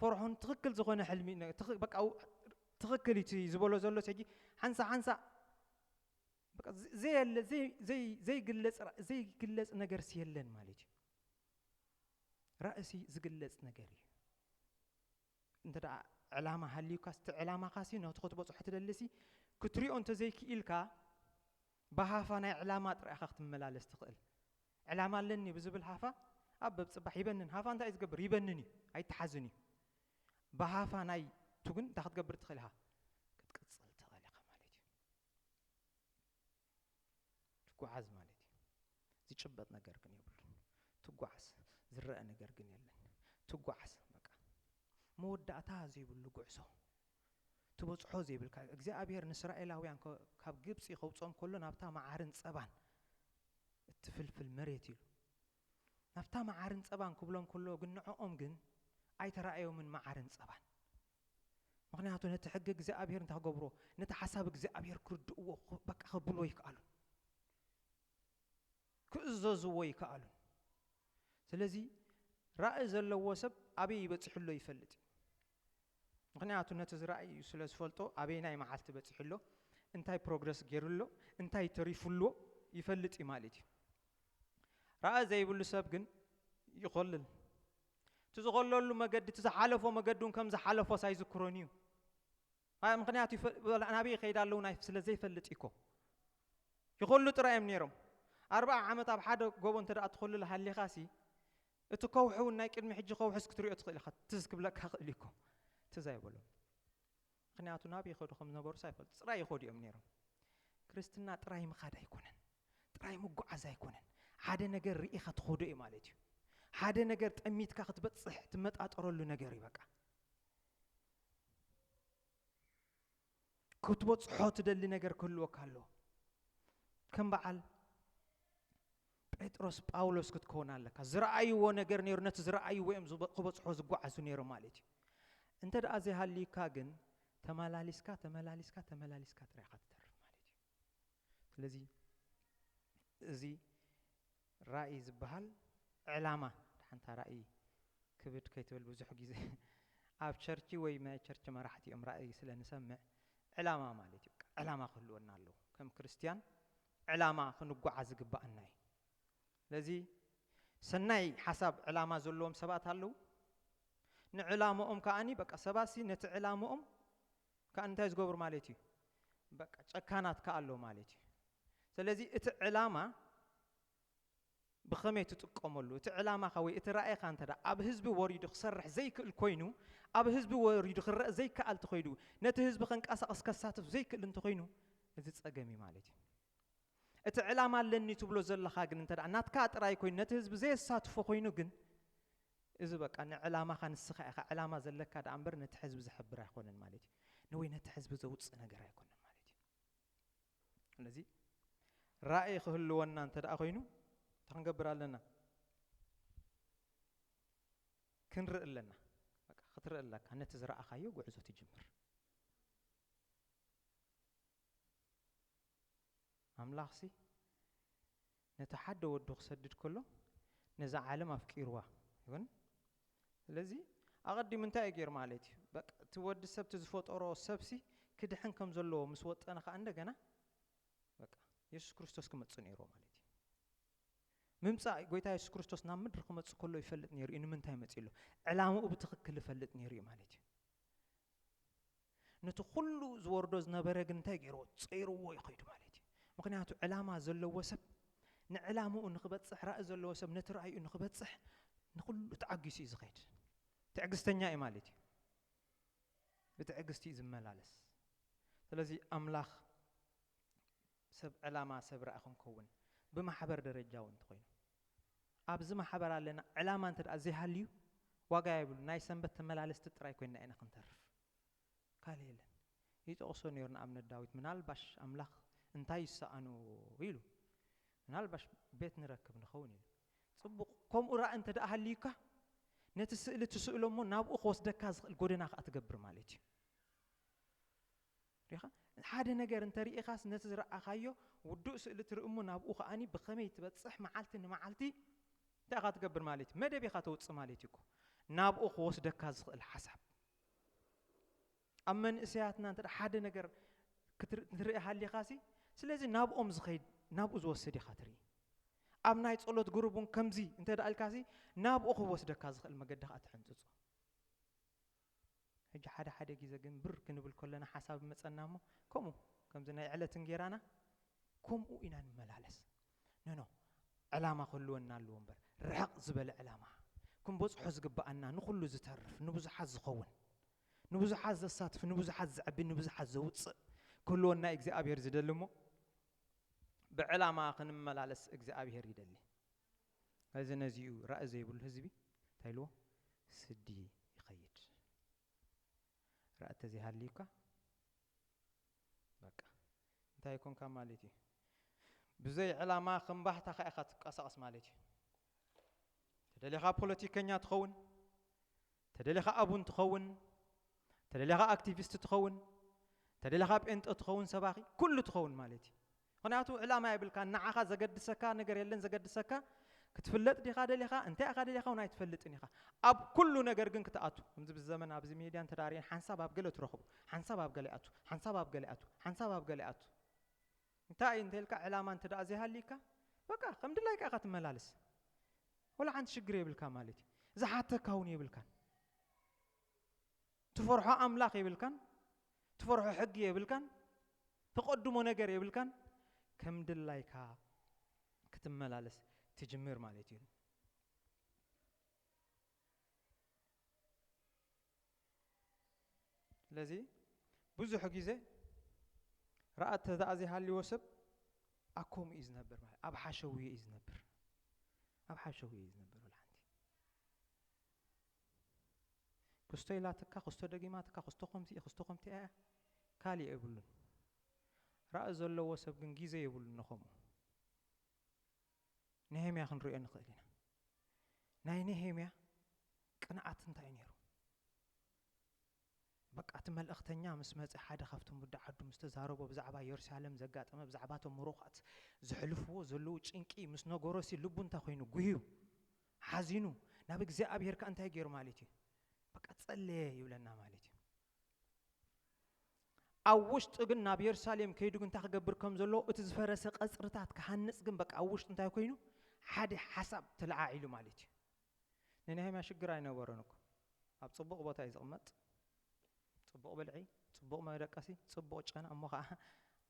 ፈርዖን ትኽክል ዝኾነ ሕልሚ፣ ነ-፣ ትኽ-፣ በቃ፣ ው-፣ ትኽክል እዩ እቲ ዝበሎ ዘሎ፣ ሕጂ ሓንሳ፣ ሓንሳ፣ በቃ፣ ዘ-፣ ዘየለ፣ ዘይ-፣ ዘይ-፣ ዘይግለጽ ራ-፣ ዘይግለጽ ነገርሲ የለን ማለት እዩ። ራእሲ ዝግለጽ ነገር እዩ። እንተ ደኣ ዕላማ ሃልዩካስ፣ እቲ ዕላማኻሲ፣ ናቱ ክትበጽሖ ትደልሲ፣ ክትሪኦ እንተ ዘይክኢልካ፣ ብሃፋ ናይ ዕላማ ጥራይ ኢኻ ክትመላለስ ትኽእል። ዕላማ ኣለኒ ብዝብል ሃፋ፣ ኣብ በብ ጽባሕ ይበንን። ሃፋ እንታይ እዩ ዝገብር? ይበንን እዩ፣ ኣይተሓዝን እዩ። ብሃፋ ናይ ቱ ግን እንታይ ክትገብር ትኽእል ኢኻ? ክትቅጽል ትኽእል ኢኻ ማለት እዩ። ትጓዓዝ ማለት እዩ። ዝጭበጥ ነገር ግን የብሉን። ትጓዓዝ፣ ዝረአ ነገር ግን የለን። ትጓዓዝ በቃ። መወዳእታ ዘይብሉ ጉዕዞ። ትበጽሖ ዘይብልካ። እግዚኣብሔር ንእስራኤላውያን ከ-፣ ካብ ግብጺ ከውጾም ከሎ ናብታ መዓርን ጸባን እትፍልፍል መሬት ኢሉ። ናብታ መዓርን ጸባን ክብሎም ከሎ ግን ንዕኦም ግን ኣይተራእዮምን መዓርን ጸባን። ምኽንያቱ ነቲ ሕጊ እግዚኣብሔር እንታይ ክገብሮ፣ ነቲ ሓሳብ እግዚኣብሔር ክርድእዎ፣ በቃ ከብልዎ ይከኣሉን። ክእዘዝዎ ይከኣሉን። ስለዚ ራእይ ዘለዎ ሰብ ኣበይ ይበጽሕሎ ይፈልጥ እዩ። ምኽንያቱ ነቲ ዝራእይ እዩ ስለ ዝፈልጦ ኣበይናይ መዓልቲ በጺሕሎ፣ እንታይ ፕሮግረስ ገይሩሎ፣ እንታይ ተሪፉሎ ይፈልጥ እዩ ማለት እዩ። ራእይ ዘይብሉ ሰብ ግን ይኾልል። እቲ ዝኾለሉ መገዲ፣ እቲ ዝሓለፎ መገዲ እውን ከም ዝሓለፎስ ኣይዝክሮን እዩ። ኣይ፣ ምኽንያቱ ይፈ-፣ ናበይ ይኸይድ ኣለዉ ናይ ስለ ዘይፈልጥ እዩ እኮ። ይኾሉ ጥራይ እዮም ነይሮም። ኣርብዓ ዓመት ኣብ ሓደ ጎቦ እንተ ደኣ ትኾልል ሃሊኻሲ፣ እቲ ከውሒ እውን ናይ ቅድሚ ሕጂ ከውሒስ ክትሪኦ ትኽእል ኢኻ። ትዝ ክብለካ ክእል እዩ እኮ። ትዝ ኣይበሎም። ምኽንያቱ ናበይ ይኸዱ ከም ዝነበሩስ ኣይፈልጡ። ጥራይ ይኸዱ እዮም ነይሮም። ክርስትና ጥራይ ምኻድ ኣይኮነን። ጥራይ ምጉዓዝ ኣይኮነን። ሓደ ነገር ርኢኻ ትኸዶ እዩ ማለት እዩ። ሓደ ነገር ጠሚትካ ክትበጽሕ ትመጣጠረሉ ነገር እዩ በቃ። ክትበጽሖ ትደሊ ነገር ክህልወካ ኣለዎ። ከም በዓል ጴጥሮስ፣ ጳውሎስ ክትከውን ኣለካ። ዝረኣይዎ ነገር ነይሩ፣ ነቲ ዝረኣይዎ እዮም ዝበ-፣ ክበጽሖ ዝጓዓዙ ነይሩ ማለት እዩ። እንተ ደኣ ዘይሃልዩካ ግን ተመላሊስካ፣ ተመላሊስካ፣ ተመላሊስካ ጥራይ ኢኻ ትተርፍ ማለት እዩ። ስለዚ እዚ ራእይ ዝበሃል ዕላማ፣ ሓንታ ራእይ ክብድ ከይትብል ብዙሕ ግዜ ኣብ ቸርች ወይ ናይ ቸርች መራሕቲ እዮም ራእይ ስለ ንሰምዕ ዕላማ ማለት እዩ። ዕላማ ክህልወና ኣለዎ። ከም ክርስትያን ዕላማ ክንጓዓዝ ዝግባኣና እዩ። ስለዚ ሰናይ ሓሳብ ዕላማ ዘለዎም ሰባት ኣለዉ። ንዕላምኦም ከኣኒ በቃ ሰባትሲ ነቲ ዕላምኦም ከኣ እንታይ ዝገብሩ ማለት እዩ? በቃ ጨካናት ከኣ ኣሎ ማለት እዩ። ስለዚ እቲ ዕላማ ብኸመይ ትጥቀመሉ? እቲ ዕላማኻ ወይ እቲ ራእይኻ እንተ ደኣ ኣብ ህዝቢ ወሪዱ ክሰርሕ ዘይክእል ኮይኑ፣ ኣብ ህዝቢ ወሪዱ ክረአ ዘይከኣል እንተኾይኑ፣ ነቲ ህዝቢ ከንቀሳቕስ ከሳትፍ ዘይክእል እንተኾይኑ፣ እዚ ጸገም እዩ ማለት እዩ። እቲ ዕላማ ኣለኒ ትብሎ ዘለኻ ግን እንተ ደኣ ናትካ ጥራይ ኮይኑ፣ ነቲ ህዝቢ ዘየሳትፎ ኮይኑ ግን፣ እዚ በቃ ንዕላማኻ ንስኻ ኢኻ ዕላማ ዘለካ ደኣ እምበር ነቲ ህዝቢ ዝሕብር ኣይኮነን ማለት እዩ። ንወይ ነቲ ህዝቢ ዘውጽእ ነገር ኣይኮነን ማለት እዩ። ስለዚ ራእይ ክህልወና እንተ ደኣ ኮይኑ እንታይ ክንገብር ኣለና? ክንርኢ ኣለና። በቃ ክትርኢ ኣለካ። ነቲ ዝረኣኻዮ ጉዕዞ ትጅምር። ኣምላኽሲ ነቲ ሓደ ወዱ ክሰድድ ከሎ ነዛ ዓለም ኣፍቂርዋ ይኹን። ስለዚ ኣቐዲሙ እንታይ እዩ ገይሩ ማለት እዩ? በቃ እቲ ወዲ ሰብ እቲ ዝፈጠሮ ሰብሲ ክድሕን ከም ዘለዎ ምስ ወጠነ ከኣ እንደገና በቃ የሱስ ክርስቶስ ክመጽእ ነይርዎ ማለት እዩ። ምምጻእ ጎይታ የሱስ ክርስቶስ ናብ ምድሪ ክመጽእ ከሎ ይፈልጥ ነይሩ እዩ። ንምንታይ መጺኡ ኣሎ? ዕላምኡ ብትኽክል ይፈልጥ ነይሩ እዩ ማለት እዩ። ነቲ ኩሉ ዝወርዶ ዝነበረ ግን እንታይ ገይርዎ? ጸይርዎ ይኸይዱ ማለት እዩ። ምኽንያቱ ዕላማ ዘለዎ ሰብ ንዕላምኡ ንኽበጽሕ፣ ራእይ ዘለዎ ሰብ ነቲ ራእይኡ ንኽበጽሕ ንኹሉ ተዓጊሱ እዩ ዝኸይድ። ትዕግስተኛ እዩ ማለት እዩ። ብትዕግስቲ እዩ ዝመላለስ። ስለዚ ኣምላኽ ሰብ ዕላማ፣ ሰብ ራእይ ክንከውን ብማሕበር ደረጃ እውን እንተኾይኑ ኣብዚ ማሕበር ኣለና ዕላማ እንተ ደኣ ዘይሃልዩ ዋጋ የብሉ። ናይ ሰንበት ተመላለስቲ ጥራይ ኮይንና ኢና ክንተርፍ። ካልእ የለን። ይጠቕሶ ነይሩ ንኣብነት ዳዊት፣ ምናልባሽ ኣምላኽ እንታይ ይሰኣኖ ኢሉ፣ ምናልባሽ ቤት ንረክብ ንኸውን ኢሉ። ጽቡቕ፣ ከምኡ ራእይ እንተ ደኣ ሃልዩካ ነቲ ስእሊ ትስእሎ እሞ ናብኡ ክወስደካ ዝኽእል ጎደና ከኣ ትገብር ማለት እዩ። ሪኻ ሓደ ነገር እንተ ርኢኻስ ነቲ ዝረኣኻዮ ውዱእ ስእሊ ትርኢ እሞ ናብኡ ከኣኒ ብኸመይ ትበጽሕ መዓልቲ ንመዓልቲ እንታይ ኢኻ ትገብር ማለት እዩ? መደብ ኢኻ ተውጽእ ማለት እዩ እኮ። ናብኡ ክወስደካ ዝኽእል ሓሳብ። ኣብ መንእሰያትና እንተ ሓደ ነገር ክትር-፣ ክትርኢ ሃሊኻሲ፣ ስለዚ ናብኦም ዝኸይድ፣ ናብኡ ዝወስድ ኢኻ ትርኢ። ኣብ ናይ ጸሎት ግሩብ እውን ከምዚ እንተ ደኣ ኢልካሲ፣ ናብኡ ክወስደካ ዝኽእል መገዲ ኸኣ ትሕንጽጾ። ሕጂ ሓደ ሓደ ግዜ ግን ብር ክንብል ከለና ሓሳብ ይመጸና እሞ፣ ከምኡ ከምዚ ናይ ዕለት እንጌራና ከምኡ ኢና ንመላለስ። ኖ፣ ኖ፣ ዕላማ ክህልወና ኣለዎ እምበር፣ ርሕቕ ዝበለ ዕላማ፣ ክንበጽሖ ዝግብኣና፣ ንኹሉ ዝተርፍ፣ ንብዙሓት ዝኸውን። ንብዙሓት ዘሳትፍ፣ ንብዙሓት ዘዕቢ፣ ንብዙሓት ዘውፅእ ክህልወና እግዚኣብሔር ዝደሊ እሞ፣ ብዕላማ ክንመላለስ እግዚኣብሔር ይደሊ። እዚ ነዚኡ ራእይ ዘይብሉ ህዝቢ እንታይ ኢልዎ? ስዲ ይኸይድ። ራእይ ተዘይሃልዩካ በቃ እንታይ ይኮንካ ማለት እዩ። ብዘይ ዕላማ ከም ባህታኻ ኢኻ ትንቀሳቐስ ማለት እዩ። ተደሊኻ ፖለቲከኛ ትኸውን፣ ተደሊኻ ኣቡን ትኸውን፣ ተደሊኻ ኣክቲቪስት ትኸውን፣ ተደሊኻ ጴንጠ ትኸውን፣ ሰባኺ ኩሉ ትኸውን ማለት እዩ። ምኽንያቱ ዕላማ የብልካ፣ ንዓኻ ዘገድሰካ ነገር የለን። ዘገድሰካ ክትፍለጥ ዲኻ ደሊኻ፣ እንታይ ኢኻ ደሊኻ እውን ኣይትፈልጥን ኢኻ። ኣብ ኩሉ ነገር ግን ክትኣቱ፣ ከምዚ ብዘመን ኣብዚ ሜድያ እንተ ዳርየን ሓንሳብ ኣብ ገለ ትረኽቡ፣ ሓንሳብ ኣብ ገለ ኣቱ፣ ሓንሳብ ኣብ ገለ ኣቱ፣ ሓንሳብ ኣብ ገለ ኣቱ። እንታይ እዩ እንተልካ ዕላማ እንተ ደኣ ዘይሃልይካ፣ በቃ ከም ድላይካ ኢኻ ትመላለስ። ወላ ሓንቲ ሽግር የብልካ ማለት እዩ። ዝሓተካ እውን የብልካን። ትፈርሖ ኣምላኽ የብልካን፣ ትፈርሖ ሕጊ የብልካን፣ ተቐድሞ ነገር የብልካን። ከም ድላይካ ክትመላለስ ትጅምር ማለት እዩ። ስለዚ ብዙሕ ግዜ ራእይ ተደኣ ዘይሃልዎ ሰብ ኣብ ከምኡ እዩ ዝነብር ማለት፣ ኣብ ሓሸውየ እዩ ዝነብር። ኣብ ሓሸውየ እዩ ዝነብር። ወላ ሓንቲ ክስቶ ኢላትካ፣ ክስቶ ደጊማትካ፣ ክስቶ ከምቲ፣ ክስቶ ከምቲ እያ፣ ካልእ የብሉን። ራእይ ዘለዎ ሰብ ግን ግዜ የብሉን ንኸምኡ። ነሄምያ ክንሪኦ ንኽእል ኢና። ናይ ነሄምያ ቅንኣት እንታይ ነይሩ? በቃ እቲ መልእኽተኛ ምስ መጸ፣ ሓደ ካብቶም ወዲ ዓዱ ምስ ተዛረቦ፣ ብዛዕባ የሩሳሌም ዘጋጠመ፣ ብዛዕባ እቶም ምሩኻት ዘሕልፍዎ ዘለዉ ጭንቂ ምስ ነገሮሲ፣ ልቡ እንታይ ኮይኑ? ጉህዩ፣ ሓዚኑ፣ ናብ እግዚኣብሔር ከኣ እንታይ ገይሩ ማለት እዩ? በቃ ጸለየ ይብለና ማለት እዩ። ኣብ ውሽጢ ግን ናብ የሩሳሌም ከይዱ ግን እንታይ ክገብር ከም ዘለዎ፣ እቲ ዝፈረሰ ቀጽርታት ክሃንጽ ግን በቃ ኣብ ውሽጢ እንታይ ኮይኑ? ሓደ ሓሳብ ተለዓዒሉ ማለት እዩ። ንነሄምያ ሽግር ኣይነበሮን እኮ። ኣብ ጽቡቕ ቦታ እዩ ዝቕመጥ። ጽቡቕ ብልዒ፣ ጽቡቕ መደቀሲ፣ ጽቡቕ ጨና፣ እሞ ኸዓ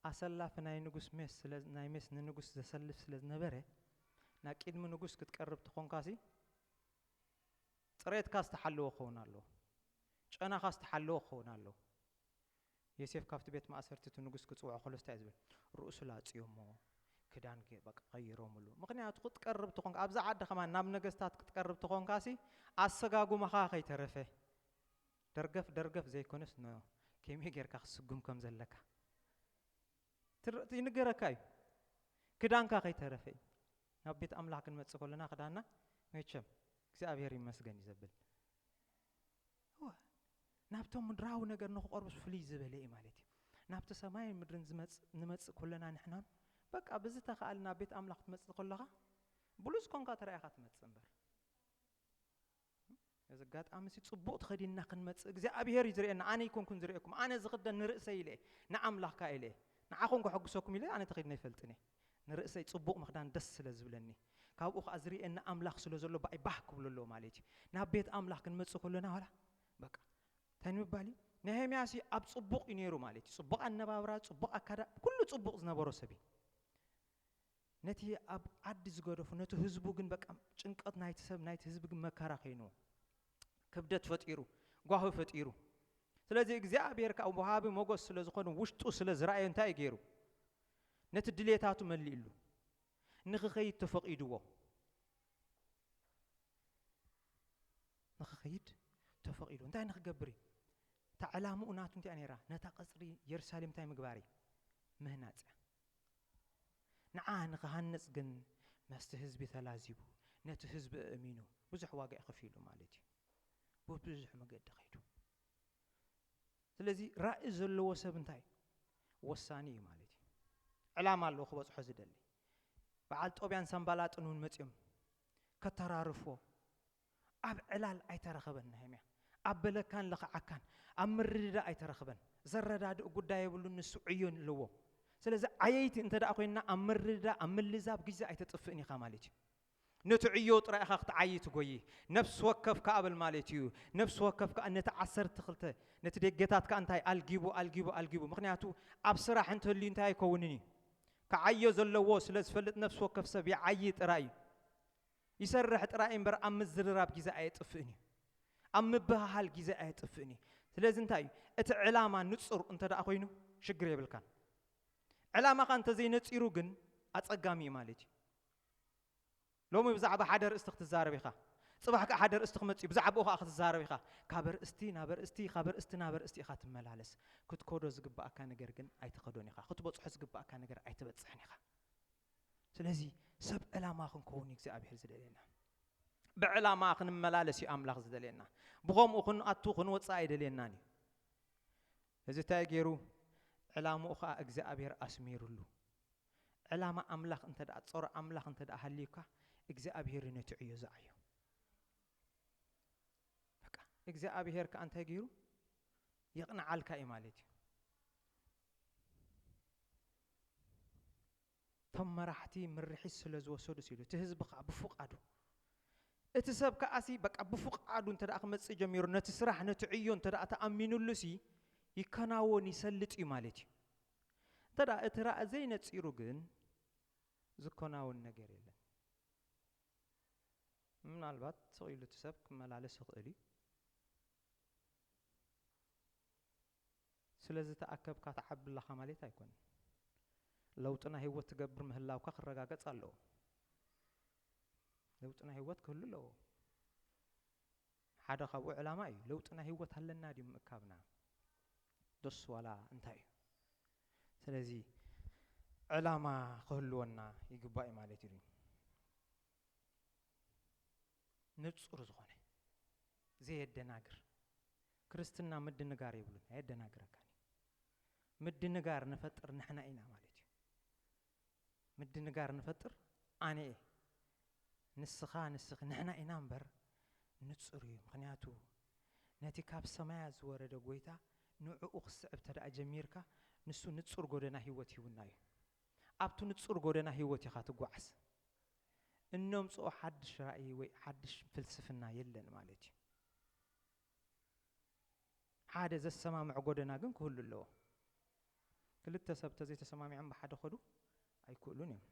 ኣሰላፊ ናይ ንጉስ ሜስ ስለ፣ ናይ ሜስ ንንጉስ ዘሰልፍ ስለ ዝነበረ፣ ናብ ቅድሚ ንጉስ ክትቀርብ ተኾንካሲ፣ ጽሬትካ ዝተሓለወ ክኸውን ኣለዎ። ጨናኻ ዝተሓለወ ክኸውን ኣለዎ። ዮሴፍ ካብቲ ቤት ማእሰርቲ እቲ ንጉስ ክጽውዖ ከሎ እንታይ እዩ ዝብል? ርእሱ ላጽዮሞ፣ ክዳን ገ-፣ በቃ ቀይሮምሉ። ምኽንያቱ ክትቀርብ ተኾንካ፣ ኣብዛ ዓዲ ከማን ናብ ነገስታት ክትቀርብ ተኾንካሲ፣ ኣሰጋጉማኻ ከይተረፈ፣ ደርገፍ ደርገፍ ዘይኮነስ፣ ኖ፣ ከመይ ጌርካ ክትስጉም ከም ዘለካ ትር-፣ ይንገረካ እዩ። ክዳንካ ከይተረፈ እዩ። ናብ ቤት ኣምላኽ ክንመጽእ ከለና ክዳንና መቸም እግዚኣብሔር ይመስገን እዩ ዘብል። እወ፣ ናብቶም ምድራዊ ነገር ንኽቐርቡስ ፍልይ ዝበለ እዩ ማለት እዩ። ናብቲ ሰማይን ምድርን ዝመጽእ፣ ንመጽእ ከለና ንሕናን በቃ ብዝተኻእለ ናብ ቤት ኣምላኽ ትመጽእ ከለኻ ብሉጽ ኮንካ ተራኢኻ ትመጽእ እምበር። እዚ ኣጋጣሚ እዚ ጽቡቕ ተኸዲንና ክንመጽእ እግዚኣብሔር እዩ ዝርእየና። ኣነ ኣይኮንኩን ዝርእየኩም፣ ኣነ ዝኽደን ንርእሰይ ኢለ እየ፣ ንኣምላኽካ ኢለ እየ፣ ንዓኹም ከሐጉሰኩም ኢለ ኣነ ተኸዲነ ኣይፈልጥን እየ። ንርእሰይ ጽቡቕ ምኽዳን ደስ ስለ ዝብለኒ፣ ካብኡ ከኣ ዝርእየና ኣምላኽ ስለ ዘሎ ብኣይ ባህ ክብሎ ኣለዎ ማለት እዩ። ናብ ቤት ኣምላኽ ክንመጽእ ከሎና ዋላ በቃ እንታይ ንምባል እዩ? ነሄምያሲ ኣብ ጽቡቕ እዩ ነይሩ ማለት እዩ። ጽቡቕ ኣነባብራ፣ ጽቡቕ ኣካዳ-፣ ኩሉ ጽቡቕ ዝነበሮ ሰብ እዩ። ነቲ ኣብ ዓዲ ዝገደፎ፣ ነቲ ህዝቡ ግን በቃ ጭንቀት ናይቲ ሰብ፣ ናይቲ ህዝቢ ግን መከራ ኮይንዎ፣ ክብደት ፈጢሩ፣ ጓሂ ፈጢሩ። ስለዚ እግዚኣብሔር ከኣ ወሃቢ ሞገስ ስለ ዝኾነ፣ ውሽጡ ስለ ዝረኣዮ እንታይ እዩ ገይሩ? ነቲ ድሌታቱ መሊእሉ። ንኽኸይድ ተፈቒድዎ። ንኽኸይድ ተፈቒዱ። እንታይ ንኽገብር እዩ? እታ ዕላምኡ ናቱ እንታይ እያ ነይራ? ነታ ቀጽሪ የሩሳሌም እንታይ ምግባር እዩ? ምህናጽ እያ። ንዓ ንኽሃንጽ ግን መስቲ ህዝቢ ተላዚቡ፣ ነቲ ህዝቢ ኣእሚኑ፣ ብዙሕ ዋጋ እዩ ከፊሉ ማለት እዩ። ብብዙሕ መገዲ ኸይዱ። ስለዚ ራእይ ዘለዎ ሰብ እንታይ እዩ? ወሳኒ እዩ ማለት እዩ። ዕላማ ኣለዎ ክበጽሖ ዝደሊ። በዓል ጦብያን ሳምባላጥን እውን መጺኦም ከተራርፎ ኣብ ዕላል ኣይተረኸበን ነህምያ። ኣብ በለካን ለኽዓካን፣ ኣብ ምርድዳእ ኣይተረኸበን። ዘረዳድእ ጉዳይ የብሉን፣ ንሱ ዕዮ ኣለዎ። ስለዚ ዓየይቲ እንተ ደኣ ኮይንና ኣብ ምርድዳእ፣ ኣብ ምልዛብ ግዜ ኣይተጥፍእን ኢኻ ማለት እዩ። ነቲ ዕዮ ጥራይ ኢኻ ክትዓዪ ትጎዪ። ነፍሲ ወከፍ ከኣ በል ማለት እዩ። ነፍሲ ወከፍ ከኣ ነቲ ዓሰርተ ክልተ፣ ነቲ ደገታት ከኣ እንታይ ኣልጊቡ፣ ኣልጊቡ፣ ኣልጊቡ። ምኽንያቱ ኣብ ስራሕ እንተልዩ እንታይ ኣይከውንን እዩ። ክዓዮ ዘለዎ ስለ ዝፈልጥ ነፍሲ ወከፍ ሰብ ይዓዪ ጥራይ እዩ። ይሰርሕ ጥራይ እምበር ኣብ ምዝርራብ ግዜ ኣየጥፍእን እዩ። ኣብ ምብህሃል ግዜ ኣየጥፍእን እዩ። ስለዚ እንታይ እዩ? እቲ ዕላማ ንጹር እንተ ደኣ ኮይኑ ሽግር የብልካን። ዕላማኻ እንተዘይነጺሩ ግን ኣጸጋሚ እዩ ማለት እዩ። ሎሚ ብዛዕባ ሓደ ርእስቲ ክትዛረብ ኢኻ። ጽባሕ ከኣ ሓደ ርእስቲ ክመጽእ እዩ። ብዛዕባኡ ከኣ ክትዛረብ ኢኻ። ካብ ርእስቲ ናብ ርእስቲ፣ ካብ ርእስቲ ናብ ርእስቲ ኢኻ ትመላለስ። ክትከዶ ዝግባኣካ ነገር ግን ኣይትኸዶን ኢኻ። ክትበጽሖ ዝግባኣካ ነገር ኣይትበጽሕን ኢኻ። ስለዚ ሰብ ዕላማ ክንከውን እዩ እግዚኣብሔር ዝደልየና። ብዕላማ ክንመላለስ እዩ ኣምላኽ ዝደልየና። ብኸምኡ ክንኣቱ ክንወፅእ ኣይደልየናን እዩ። እዚ እንታይ ገይሩ? ዕላምኡ ከዓ እግዚኣብሔር ኣስሚሩሉ። ዕላማ ኣምላኽ እንተ ደኣ፣ ጾር ኣምላኽ እንተ ደኣ ሃልዩካ፣ እግዚኣብሔር ነቲ ዕዮ ዝዓዮ። በቃ እግዚኣብሔር ከዓ እንታይ ገይሩ? የቕንዓልካ እዩ ማለት እዩ። እቶም መራሕቲ ምርሒት ስለ ዝወሰዱ ሲሉ፣ እቲ ህዝቢ ከዓ ብፍቓዱ፣ እቲ ሰብ ከኣሲ በቃ ብፍቓዱ እንተ ደኣ ክመጽእ ጀሚሩ፣ ነቲ ስራሕ፣ ነቲ ዕዮ እንተ ደኣ ተኣሚኑሉ ሲ፣ ይከናወን፣ ይሰልጥ እዩ ማለት እዩ። እንተ ደኣ እቲ ራእ ዘይነጺሩ ግን ዝከናወን ነገር የለን። ምናልባት ስቕ ኢሉ እቲ ሰብ ክመላለስ ይኽእል እዩ። ስለ ዝተኣከብካ ትዓቢ ኣለኻ ማለት ኣይኮነን። ለውጢ ናይ ህይወት ትገብር ምህላውካ ክረጋገጽ ኣለዎ። ለውጢ ናይ ህይወት ክህሉ ኣለዎ። ሓደ ካብኡ ዕላማ እዩ። ለውጢ ናይ ህይወት ኣለና ድዩ ምእካብና? ዶስ ዋላ እንታይ እዩ? ስለዚ ዕላማ ክህልወና ይግባእ እዩ ማለት እዩ። ንጹር ዝኾነ፣ ዘየደናግር። ክርስትና ምድንጋር የብሉን፣ ኣየደናግረካን እዩ። ምድንጋር ንፈጥር ንሕና ኢና ማለት እዩ። ምድንጋር ንፈጥር ኣነ እየ፣ ንስኻ፣ ንስኺ፣ ንሕና ኢና እምበር፣ ንጹር እዩ። ምኽንያቱ ነቲ ካብ ሰማያት ዝወረደ ጎይታ ንዕኡ ክስዕብ ተደኣ ጀሚርካ፣ ንሱ ንጹር ጎደና ህይወት ሂቡና እዩ። ኣብቲ ንጹር ጎደና ህይወት ኢኻ ትጓዓዝ። እነምጽኦ ሓድሽ ራእይ ወይ ሓድሽ ፍልስፍና የለን ማለት እዩ። ሓደ ዘሰማምዕ ጎደና ግን ክህሉ ኣለዎ። ክልተ ሰብ ተዘይተሰማሚዖም ብሓደ ኸዱ ኣይክእሉን እዮም።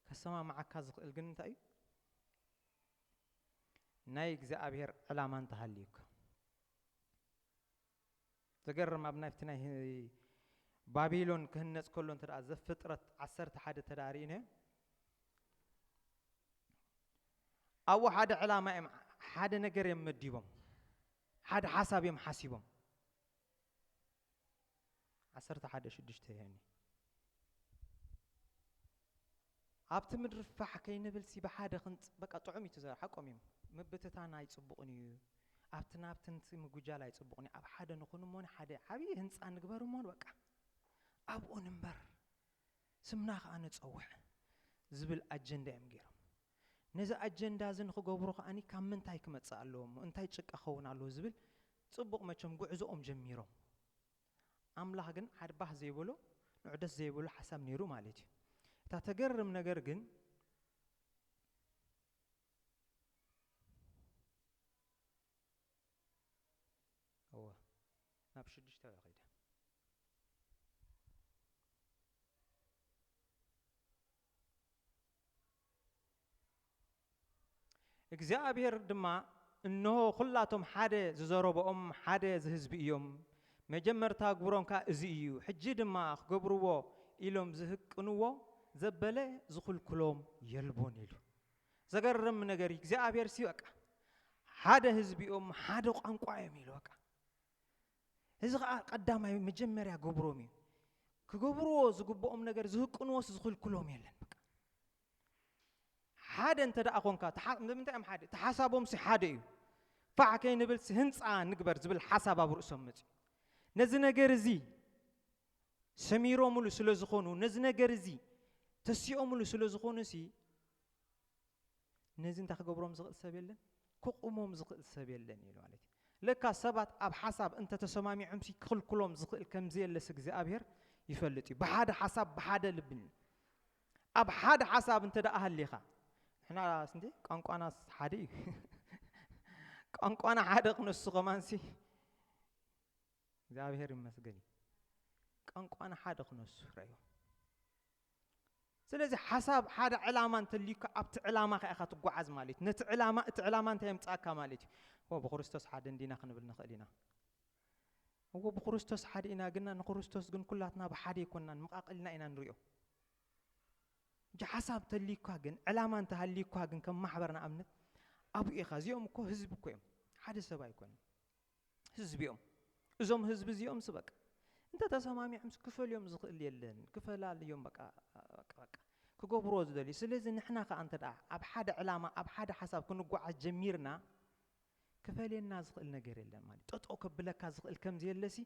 ከሰማምዓካ ዝኽእል ግን እንታይ እዩ? ናይ እግዚኣብሔር ዕላማ እንተሃልዩካ። ዘገርም፣ ኣብ ናብቲ ናይ ባቢሎን ክህነጽ ከሎ እንተ ደኣ ዘፍጥረት ዓሰርተ ሓደ እንተ ደኣ ርኢናዮ፣ ኣብኡ ሓደ ዕላማ እዮም፣ ሓደ ነገር እዮም መዲቦም፣ ሓደ ሓሳብ እዮም ሓሲቦም። ዓሰርተ ሓደ ሽዱሽተ ይህኒ። ኣብቲ ምድሪ ፋሕ ከይንብል ሲ ብሓደ ክንጽ-፣ በቃ ጥዑም እዩ እቲ ዘ-፣ ሓቆም እዮም። ምብትታን ኣይጽቡቕን እዩ። ኣብቲ ናብቲ ንቲ ምጉጃል ኣይጽቡቕን እዩ። ኣብ ሓደ ንኹን እሞ ሓደ ዓብዪ ህንጻ ንግበር እሞ በቃ ኣብኡ ንንበር፣ ስምና ከኣ ንጸውዕ ዝብል ኣጀንዳ እዮም ገይሮም። ነዚ ኣጀንዳ እዚ ንኽገብሩ ከኣኒ ካብ ምንታይ ክመጽእ ኣለዎ እሞ እንታይ ጭቃ ክኸውን ኣለዎ ዝብል ጽቡቕ መቸም ጉዕዞኦም ጀሚሮም። ኣምላኽ ግን ሓደ ባህ ዘይበሎ፣ ንዑ ደስ ዘይበሎ ሓሳብ ነይሩ ማለት እዩ። እታ ተገርም ነገር ግን፣ እወ፣ ናብ ሽዱሽተ እያ ከይዳ። እግዚኣብሔር ድማ፣ እንሆ፣ ኹላቶም ሓደ ዝዘረብኦም ሓደ ዝህዝቢ እዮም፣ መጀመርታ ግብሮም ከኣ እዚ እዩ፣ ሕጂ ድማ ክገብርዎ ኢሎም ዝህቅንዎ ዘበለ ዝኽልክሎም የልቦን ኢሉ። ዘገርም ነገር እዩ። እግዚኣብሔር ሲ በቃ ሓደ ህዝቢ እዮም፣ ሓደ ቋንቋ እዮም ኢሉ። በቃ እዚ ኸዓ ቀዳማይ መጀመርያ ግብሮም እዩ። ክገብርዎ ዝግብኦም ነገር ዝህቅንዎስ ዝኽልክሎም የለን። በቃ ሓደ እንተ ደኣ ኾንካ፣ ተሓ-፣ ንምንታይ እዮም ሓደ? እቲ ሓሳቦም ሲ ሓደ እዩ። ፋዕ ከይንብል ሲ ህንጻ ንግበር ዝብል ሓሳብ ኣብ ርእሶም መጽዩ። ነዚ ነገር እዚ ሰሚሮምሉ ስለ ዝኾኑ፣ ነዚ ነገር እዚ ተሲኦምሉ ስለ ዝኾኑ ሲ፣ ነዚ እንታይ ክገብሮም ዝኽእል ሰብ የለን፣ ክቑሞም ዝኽእል ሰብ የለን ኢሉ ማለት እዩ። ለካ ሰባት ኣብ ሓሳብ እንተ ተሰማሚዖም ሲ ክኽልክሎም ዝኽእል ከም ዘየለስ እግዚኣብሔር ይፈልጥ እዩ። ብሓደ ሓሳብ፣ ብሓደ ልብን ኣብ ሓደ ሓሳብ እንተ ደኣ ሃሊኻ፣ ንሕና ስንቴ ቋንቋና ሓደ እዩ። ቋንቋና ሓደ ክነሱ ከማን ሲ እግዚኣብሔር ይመስገን እዩ። ቋንቋና ሓደ ክነሱ ረዮ። ስለዚ ሓሳብ ሓደ ዕላማ እንተልዩካ ኣብቲ ዕላማ ከ ኢኻ ትጓዓዝ ማለት እዩ። ነቲ ዕላማ፣ እቲ ዕላማ እንታይ የምጻእካ ማለት እዩ? ዎ ብክርስቶስ ሓደ እንዲና ክንብል ንኽእል ኢና። እዎ ብክርስቶስ ሓደ ኢና፣ ግና ንክርስቶስ ግን ኩላትና ብሓደ ኣይኮንናን፣ መቓቐልና ኢና ንሪኦ። እጂ ሓሳብ ተልዩካ ግን፣ ዕላማ እንተሃልዩካ ግን፣ ከም ማሕበር ንኣብነት ኣብኡ ኢኻ። እዚኦም እኮ ህዝቢ እኮ እዮም፣ ሓደ ሰብ ኣይኮነን። ህዝቢ እዮም። እዞም ህዝቢ እዚኦም ስ በቃ እንተ ተሰማሚዖም ስ ክፈልዮም ዝኽእል የለን። ክፈላልዮም በቃ፣ በቃ፣ በቃ ክገብርዎ ዝደልዩ። ስለዚ ንሕና ከኣ እንተ ደኣ ኣብ ሓደ ዕላማ፣ ኣብ ሓደ ሓሳብ ክንጓዓዝ ጀሚርና፣ ክፈልየና ዝኽእል ነገር የለን ማለት እዩ። ጠጠው ከብለካ ዝኽእል ከም ዘየለሲ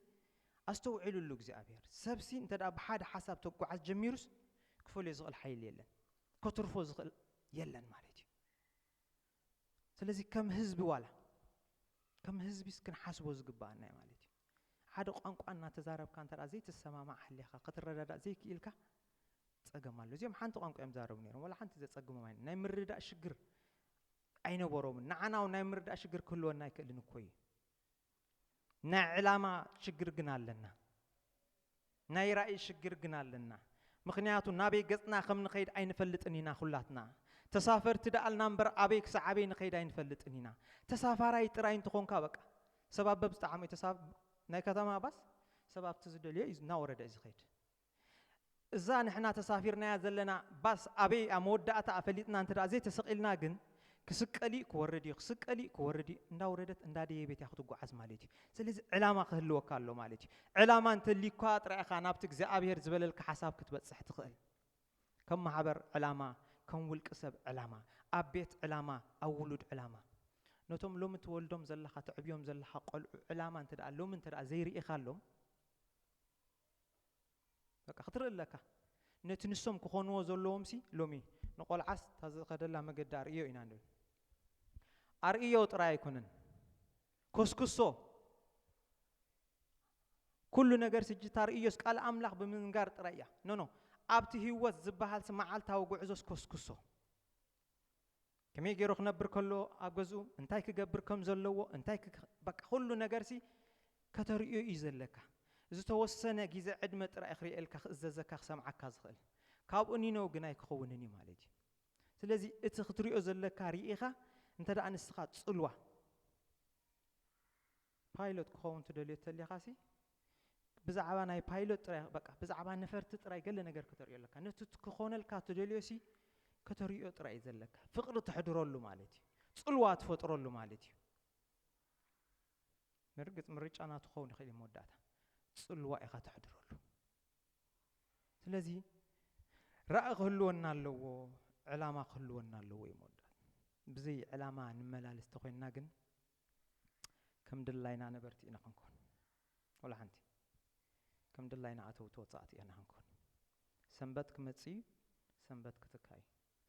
ኣስተውዒሉሉ እግዚኣብሔር። ሰብሲ እንተ ደኣ ብሓደ ሓሳብ ተጓዓዝ ጀሚሩስ ክፈልዮ ዝኽእል ሓይሊ የለን። ከትርፎ ዝኽእል የለን ማለት እዩ። ስለዚ ከም ህዝቢ ዋላ፣ ከም ህዝቢስ ክንሓስቦ ዝግባኣና እዩ ማለት እዩ። ሓደ ቋንቋ እናተዛረብካ እንተ ደኣ ዘይትሰማማዕ ሃሊኻ፣ ክትረዳዳእ ዘይክኢልካ ጸገም ኣሎ። እዚኦም ሓንቲ ቋንቋ እዮም ዛረቡ ነይሮም፣ ዋላ ሓንቲ ዘጸግሞም ኣይነ-፣ ናይ ምርዳእ ሽግር ኣይነበሮምን። ንዓና እውን ናይ ምርዳእ ሽግር ክህልወና ኣይክእልን እኮ እዩ። ናይ ዕላማ ሽግር ግን ኣለና። ናይ ራእይ ሽግር ግን ኣለና። ምኽንያቱ ናበይ ገጽና ከም ንኸይድ ኣይንፈልጥን ኢና ኩላትና። ተሳፈርቲ ደኣልና እምበር ኣበይ ክሳዕ ኣበይ ንኸይድ ኣይንፈልጥን ኢና። ተሳፋራይ ጥራይ እንትኾንካ በቃ። ሰብ ኣብ በብዝጠዓሞ እዩ ተሳ-፣ ናይ ከተማ ባስ ሰብ ኣብቲ ዝደልዮ እዩ እናወረደ እዩ ዝኸይድ። እዛ ንሕና ተሳፊርናያ ዘለና ባስ ኣበይ ኣብ መወዳእታ ፈሊጥና እንተ ደኣ ዘይተሰቒልና ግን ክስቀል እዩ ክወርድ እዩ፣ ክስቀል እዩ ክወርድ እዩ፣ እንዳወረደት እንዳደየበት እያ ክትጓዓዝ ማለት እዩ። ስለዚ ዕላማ ክህልወካ ኣሎ ማለት እዩ። ዕላማ እንተልዩካ ጥራይ ኢኻ ናብቲ እግዚኣብሔር ዝበለልካ ሓሳብ ክትበጽሕ ትኽእል። ከም ማሕበር ዕላማ፣ ከም ውልቂ ሰብ ዕላማ፣ ኣብ ቤት ዕላማ፣ ኣብ ውሉድ ዕላማ። ነቶም ሎሚ ትወልዶም ዘለኻ፣ ተዕብዮም ዘለኻ ቆልዑ ዕላማ እንተ ደኣ ሎሚ እንተ ደኣ ዘይርኢኻሎም፣ በቃ ክትርኢ ኣለካ። ነቲ ንሶም ክኾንዎ ዘለዎም ሲ ሎሚ ንቆልዓስ እታ ዝኸደላ መገዲ ኣርእዮ ኢና ንብል። ኣርእዮ ጥራይ ኣይኮነን። ኮስኩሶ። ኩሉ ነገር ስጂ እታ ርእዮስ ቃል ኣምላኽ ብምንጋር ጥራይ እያ። ኖ፣ ኖ። ኣብቲ ህይወት ዝበሃል ሲ መዓልታዊ ጉዕዞስ ኮስኩሶ። ከመይ ገይሩ ክነብር ከሎ ኣብ ገዝኡ፣ እንታይ ክገብር ከም ዘለዎ፣ እንታይ ክክ-፣ በቃ ኩሉ ነገር ሲ ከተርእዮ እዩ ዘለካ። ዝተወሰነ ግዜ ዕድመ ጥራይ ክርእየልካ፣ ክእዘዘካ፣ ክሰምዓካ ዝኽእል። ካብኡ ኒነው ግን ኣይክኸውንን እዩ ማለት እዩ። ስለዚ እቲ ክትርእዮ ዘለካ ርኢኻ፣ እንተ ደኣ ንስኻ ጽልዋ ፓይሎት ክኸውን ትደልዮ ተሊኻ ሲ፣ ብዛዕባ ናይ ፓይሎት ጥራይ፣ በቃ ብዛዕባ ነፈርቲ ጥራይ ገለ ነገር ከተርእዮ ኣለካ። ነቲ ክኾነልካ ትደልዮ ሲ ከተርእዮ ጥራይ እዩ ዘለካ። ፍቕሪ ተሕድረሉ ማለት እዩ። ጽልዋ ትፈጥረሉ ማለት እዩ። ብርግጽ ምርጫ ናቱ ክኸውን ይኽእል እዩ መወዳእታ። ጽልዋ ኢኻ ተሕድረሉ። ስለዚ ራእይ ክህልወና ኣለዎ፣ ዕላማ ክህልወና ኣለዎ እዩ መወዳእታ። ብዘይ ዕላማ ንመላለስ ተኾይንና ግን ከም ድላይና ነበርቲ ኢና ክንኮን። ወላ ሓንቲ። ከም ድላይና ኣተውቲ ወጻእቲ ኢና ክንኮን። ሰንበት ክመጽእ እዩ፣ ሰንበት ክትካ እዩ።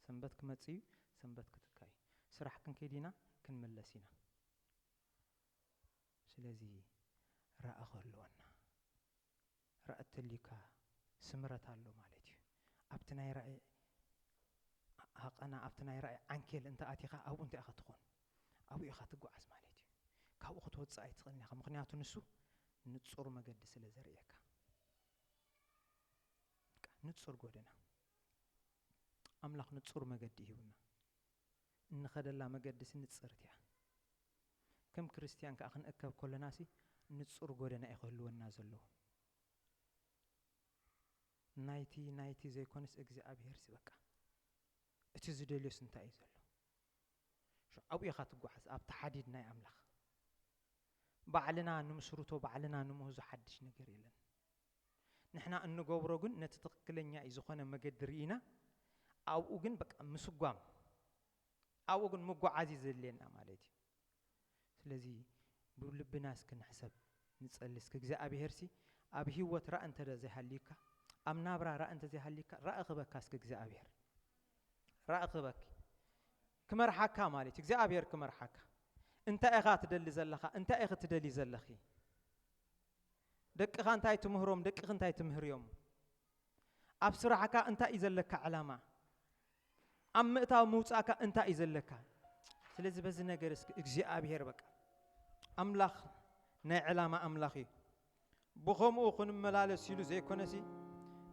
ሰንበት ክመጽእ እዩ፣ ሰንበት ክትካ እዩ። ስራሕ ክንከይድ ኢና፣ ክንምለስ ኢና። ስለዚ ራእይ ክህልወና። ራእይ ተልዩካ ስምረት ኣሎ ማለት እዩ። ኣብቲ ናይ ራእይ ሃቐና፣ ኣብቲ ናይ ራእይ ዓንኬል እንተ ኣቲኻ ኣብኡ እንታይ ኢኻ ትኾን? ኣብኡ ኢኻ ትጓዓዝ ማለት እዩ። ካብኡ ክትወጽእ ኣይትኽእልን ኢኻ። ምኽንያቱ ንሱ ንጹር መገዲ ስለ ዘርእየካ። በቃ ንጹር ጎደና። ኣምላኽ ንጹር መገዲ ሂቡና። እንኸደላ መገዲ ሲ ንጽርቲ እያ። ከም ክርስትያን ከኣ ክንእከብ ከለና ሲ ንጹር ጎደና እዩ ክህልወና ዘለዎ። ናይቲ፣ ናይቲ ዘይኮነስ እግዚኣብሔር ሲ በቃ እቲ ዝደልዮስ እንታይ እዩ ዘሎ? ሽዑ ኣብኡ ኢኻ ትጓዓዝ፣ ኣብቲ ሓዲድ ናይ ኣምላኽ። ባዕልና ንምስርቶ፣ ባዕልና ንምህዞ ሓድሽ ነገር የለን። ንሕና እንገብሮ ግን ነቲ ትኽክለኛ እዩ ዝኾነ መገዲ ርኢና፣ ኣብኡ ግን በቃ ምስጓም፣ ኣብኡ ግን ምጓዓዝ እዩ ዘድልየና ማለት እዩ። ስለዚ ብልብና እስኪ ንሕሰብ፣ ንጸሊ እስኪ። እግዚኣብሔር ሲ ኣብ ህይወት ራእ እንተ ዘይሃልዩካ፣ ኣብ ናብራ ራእ እንተ ዘይሃልዩካ፣ ራእ ክበካ እስኪ እግዚኣብሔር። ራእ ክበኪ። ክመርሓካ ማለት እዩ፣ እግዚኣብሔር ክመርሓካ። እንታይ ኢኻ ትደሊ ዘለኻ? እንታይ ኢኺ ትደሊ ዘለኺ? ደቅኻ እንታይ ትምህሮም? ደቅኺ እንታይ ትምህርዮም? ኣብ ስራሕካ እንታይ እዩ ዘለካ ዕላማ? ኣብ ምእታው ምውጻእካ እንታይ እዩ ዘለካ? ስለዚ በዚ ነገር እስኪ እግዚኣብሔር በቃ ኣምላኽ ናይ ዕላማ ኣምላኽ እዩ። ብኸምኡ ክንመላለስ ኢሉ ዘይኮነሲ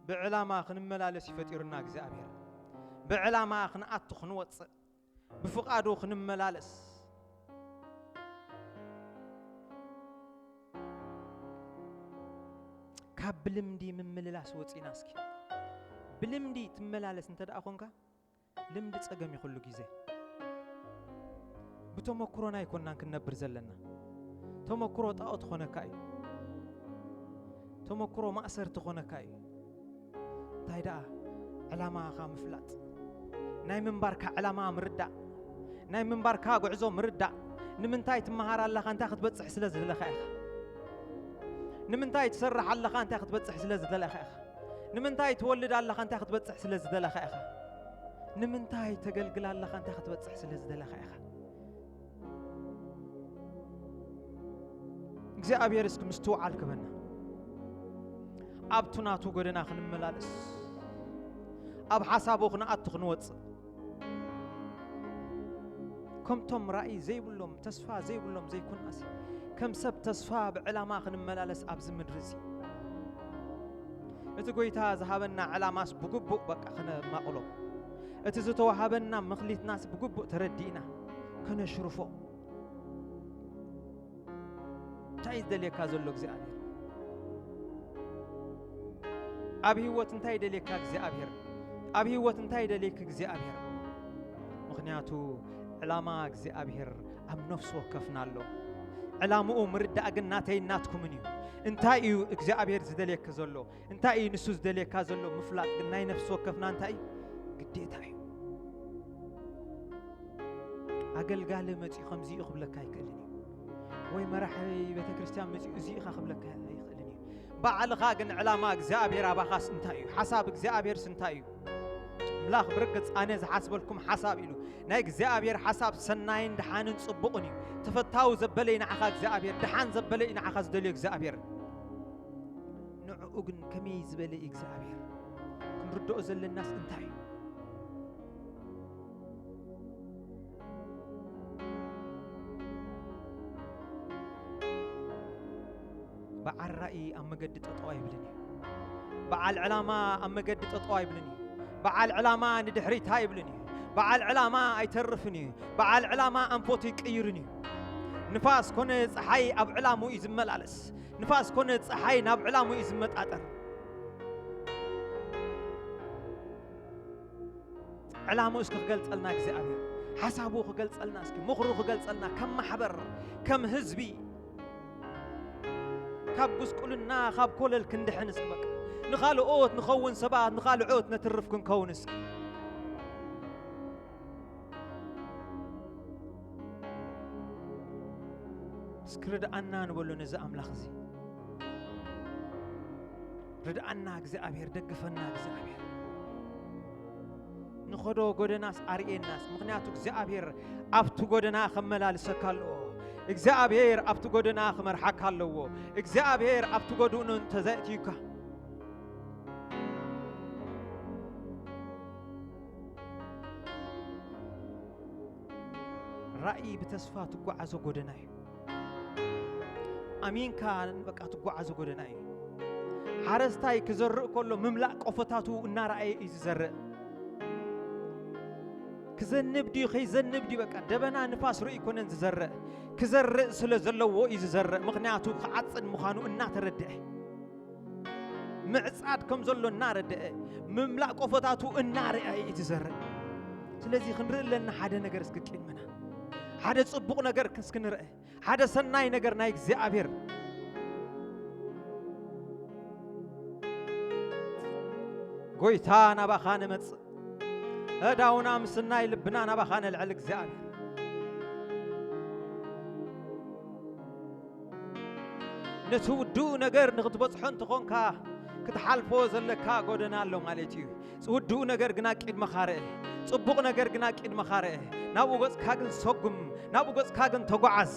ብዕላማ ክንመላለስ እዩ ፈጢሩና እግዚኣብሔር። ብዕላማ ክንኣቱ ክንወፅእ፣ ብፍቓዱ ክንመላለስ። ካብ ብልምዲ ምምልላስ ወፂና እስኪ። ብልምዲ ትመላለስ እንተ ደኣ ኾንካ፣ ልምዲ ጸገም እዩ ኩሉ ግዜ። ብተመክሮና ኣይኮናን ክንነብር ዘለና። ተመክሮ ጣዖት ኾነካ እዩ። ተመክሮ ማእሰርቲ ኾነካ እዩ። እንታይ ደኣ ዕላማኻ ምፍላጥ፣ ናይ ምንባርካ ዕላማ ምርዳእ፣ ናይ ምንባርካ ጉዕዞ ምርዳእ። ንምንታይ ትመሃር ኣለኻ? እንታይ ክትበጽሕ ስለ ዝደለኻ ኢኻ። ንምንታይ ትሰርሕ ኣለኻ? እንታይ ክትበጽሕ ስለ ዝደለኻ ኢኻ። ንምንታይ ትወልድ ኣለኻ? እንታይ ክትበጽሕ ስለ ዝደለኻ ኢኻ። ንምንታይ ተገልግል ኣለኻ? እንታይ ክትበጽሕ ስለ ዝደለኻ ኢኻ። እግዚኣብሔር እስኪ ምስትውዓል ክበና፣ ኣብቱ ናቱ ጎደና ክንመላለስ፣ ኣብ ሓሳቡ ክንኣቱ ክንወጽእ፣ ከምቶም ራእይ ዘይብሎም፣ ተስፋ ዘይብሎም ዘይኮናሲ፣ ከም ሰብ ተስፋ ብዕላማ ክንመላለስ ኣብዚ ምድሪ እዚ። እቲ ጎይታ ዝሃበና ዕላማስ ብግቡእ በቃ ከነማቕሎ፣ እቲ ዝተዋሃበና መኽሊትናስ ብግቡእ ተረዲእና ከነሽርፎ። እንታይ እዩ ዝደልየካ ዘሎ እግዚኣብሔር? ኣብ ህይወት እንታይ ይደልየካ እግዚኣብሔር? ኣብ ህይወት እንታይ ይደልየክ እግዚኣብሔር? ምኽንያቱ ዕላማ እግዚኣብሔር ኣብ ነፍሲ ወከፍና ኣሎ። ዕላምኡ ምርዳእ ግን ናተይን ናትኩምን እዩ። እንታይ እዩ እግዚኣብሔር ዝደልየክ ዘሎ? እንታይ እዩ ንሱ ዝደልየካ ዘሎ ምፍላጥ ግን ናይ ነፍሲ ወከፍና እንታይ እዩ? ግዴታ እዩ። ኣገልጋሊ መጺኡ ከምዚ እዩ ክብለካ ኣይክእልን እዩ። ወይ መራሒ ቤተ ክርስቲያን መጺኡ እዚ ኢኻ ክብለካ ኣይኽእልን እዩ። ባዕልኻ ግን ዕላማ እግዚኣብሔር ኣባኻስ እንታይ እዩ? ሓሳብ እግዚኣብሔርስ እንታይ እዩ? ኣምላኽ ብርግጽ ኣነ ዝሓስበልኩም ሓሳብ ኢሉ። ናይ እግዚኣብሔር ሓሳብ ሰናይን ደሓንን ጽቡቕን እዩ። ተፈታዊ ዘበለይ ንዓኻ እግዚኣብሔር፣ ደሓን ዘበለይ ንዓኻ ዝደልዮ እግዚኣብሔር። ንዕኡ ግን ከመይ ዝበለ እዩ እግዚኣብሔር? ክንርድኦ ዘለናስ እንታይ እዩ? በዓል ራእይ ኣብ መገዲ ጠጠው ኣይብልን እዩ። በዓል ዕላማ ኣብ መገዲ ጠጠው ኣይብልን እዩ። በዓል ዕላማ ንድሕሪት ኣይብልን እዩ። በዓል ዕላማ ኣይተርፍን እዩ። በዓል ዕላማ ኣንፈቱ ይቅይርን እዩ። ንፋስ ኮነ ፀሓይ ኣብ ዕላምኡ እዩ ዝመላለስ። ንፋስ ኮነ ፀሓይ ናብ ዕላምኡ እዩ ዝመጣጠር። ዕላምኡ እስኪ ክገልጸልና እግዚኣብሔር፣ ሓሳቡ ክገልጸልና፣ እስኪ ምኽሩ ክገልጸልና፣ ከም ማሕበር፣ ከም ህዝቢ፣ ካብ ጉስቁልና፣ ካብ ኮለል ክንድሕን እስኪ በቃ ንኻልኦት ንኸውን ሰባት፣ ንኻልኦት ነትርፍ ክንከውን እስኪ። እስኪ ርድኣና ንበሎ ነዚ ኣምላኽ እዚ። ርድኣና እግዚኣብሔር፣ ደግፈና እግዚኣብሔር። ንኸዶ ጎደናስ ኣርእየናስ፣ ምኽንያቱ እግዚኣብሔር ኣብቲ ጎደና ከመላልሰካ ኣለዎ። እግዚኣብሔር ኣብቲ ጎደና ክመርሓካ ኣለዎ። እግዚኣብሔር ኣብቲ ጎድኑ እንተዘእትዩካ፣ ራእይ ብተስፋ ትጓዓዞ ጎደና እዩ። ኣሚንካ በቃ ትጓዓዞ ጎደና እዩ። ሓረስታይ ክዘርእ ከሎ ምምላእ ቆፎታቱ እናረኣየ እዩ ዝዘርእ። ክዘንብ ድዩ ከይዘንብ ድዩ በቃ ደበና ንፋስ ርኢ ኮነን ዝዘርእ። ክዘርእ ስለ ዘለዎ እዩ ዝዘርእ። ምኽንያቱ ክዓጽድ ምዃኑ እናተረድአ። ምዕጻድ ከም ዘሎ እናረድአ፣ ምምላእ ቆፎታቱ እናረኣየ እዩ ዝዘርእ። ስለዚ ክንርኢ ኣለና ሓደ ነገር እስኪ ቅድመና። ሓደ ጽቡቕ ነገር እስኪ ንርአ። ሓደ ሰናይ ነገር ናይ እግዚኣብሔር። ጎይታ ናባኻ ንመጽእ። ኣእዳውና ምስናይ ልብና ናባኻ ነልዕል እግዚኣብሔር። ነቲ ውዱእ ነገር ንኽትበጽሖ እንተኾንካ ክትሓልፎ ዘለካ ጎደና ኣሎ ማለት እዩ። ውዱእ ነገር ግና ቅድመኻ ርእ። ጽቡቕ ነገር ግና ቅድመኻ ርእ። ናብኡ ገጽካ ግን ሰጉም፣ ናብኡ ገጽካ ግን ተጓዓዝ።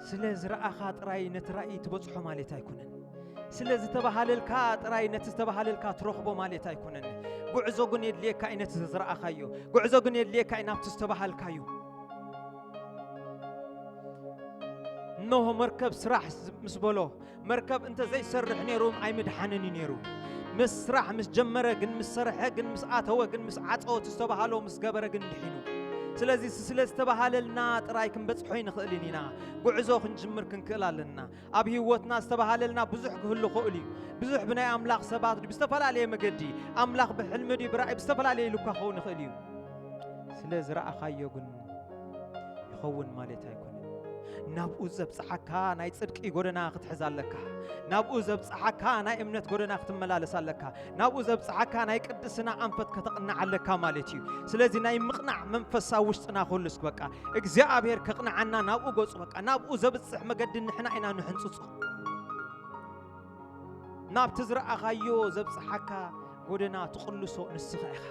ስለ ዝረኣኻ ጥራይ ነቲ ራእይ ትበጽሖ ማለት ኣይኮነን። ስለ ዝተባሃለልካ ጥራይ ነቲ ዝተባሃለልካ ትረኽቦ ማለት ኣይኮነን። ጉዕዞ ግን የድልየካ እዩ ነቲ ዝረኣኻዮ። ጉዕዞ ግን የድልየካ እዩ ናብቲ ዝተባሃልካዮ። እነሆ መርከብ ስራሕ ምስ በሎ፣ መርከብ እንተ ዘይሰርሕ ነይሩ ኣይምድሓንን እዩ ነይሩ። ምስ ስራሕ ምስ ጀመረ ግን፣ ምስ ሰርሐ ግን፣ ምስ ኣተወ ግን፣ ምስ ዓጸወ፣ እቲ ዝተባህሎ ምስ ገበረ ግን ድሒኑ። ስለዚ ስለ ዝተባህለልና ጥራይ ክንበጽሖ ኣይንኽእልን ኢና። ጉዕዞ ክንጅምር ክንክእል ኣለና። ኣብ ህይወትና ዝተባህለልና ብዙሕ ክህሉ ክእል እዩ። ብዙሕ ብናይ ኣምላኽ ሰባት ብዝተፈላለየ መገዲ፣ ኣምላኽ ብሕልሚ ድዩ ብራእይ ብዝተፈላለየ ኢሉካ ክኸውን ይኽእል እዩ። ስለ ዝረኣኻዮ ግን ይኸውን ማለት ኣይኮነን። ናብኡ ዘብጽሓካ ናይ ጽድቂ ጎደና ክትሕዝ ኣለካ። ናብኡ ዘብጽሓካ ናይ እምነት ጎደና ክትመላለስ ኣለካ። ናብኡ ዘብጽሓካ ናይ ቅድስና ኣንፈት ከተቕንዕ ኣለካ ማለት እዩ። ስለዚ ናይ ምቕናዕ መንፈስ ኣብ ውሽጥና ክህሉ እስኪ በቃ። እግዚኣብሔር ከቕንዓና ናብኡ ገጹ በቃ። ናብኡ ዘብጽሕ መገዲ ንሕና ኢና ንሕንጽጾ። ናብቲ ዝረኣኻዮ ዘብጽሓካ ጎደና ትቕልሶ ንስኻ ኢኻ።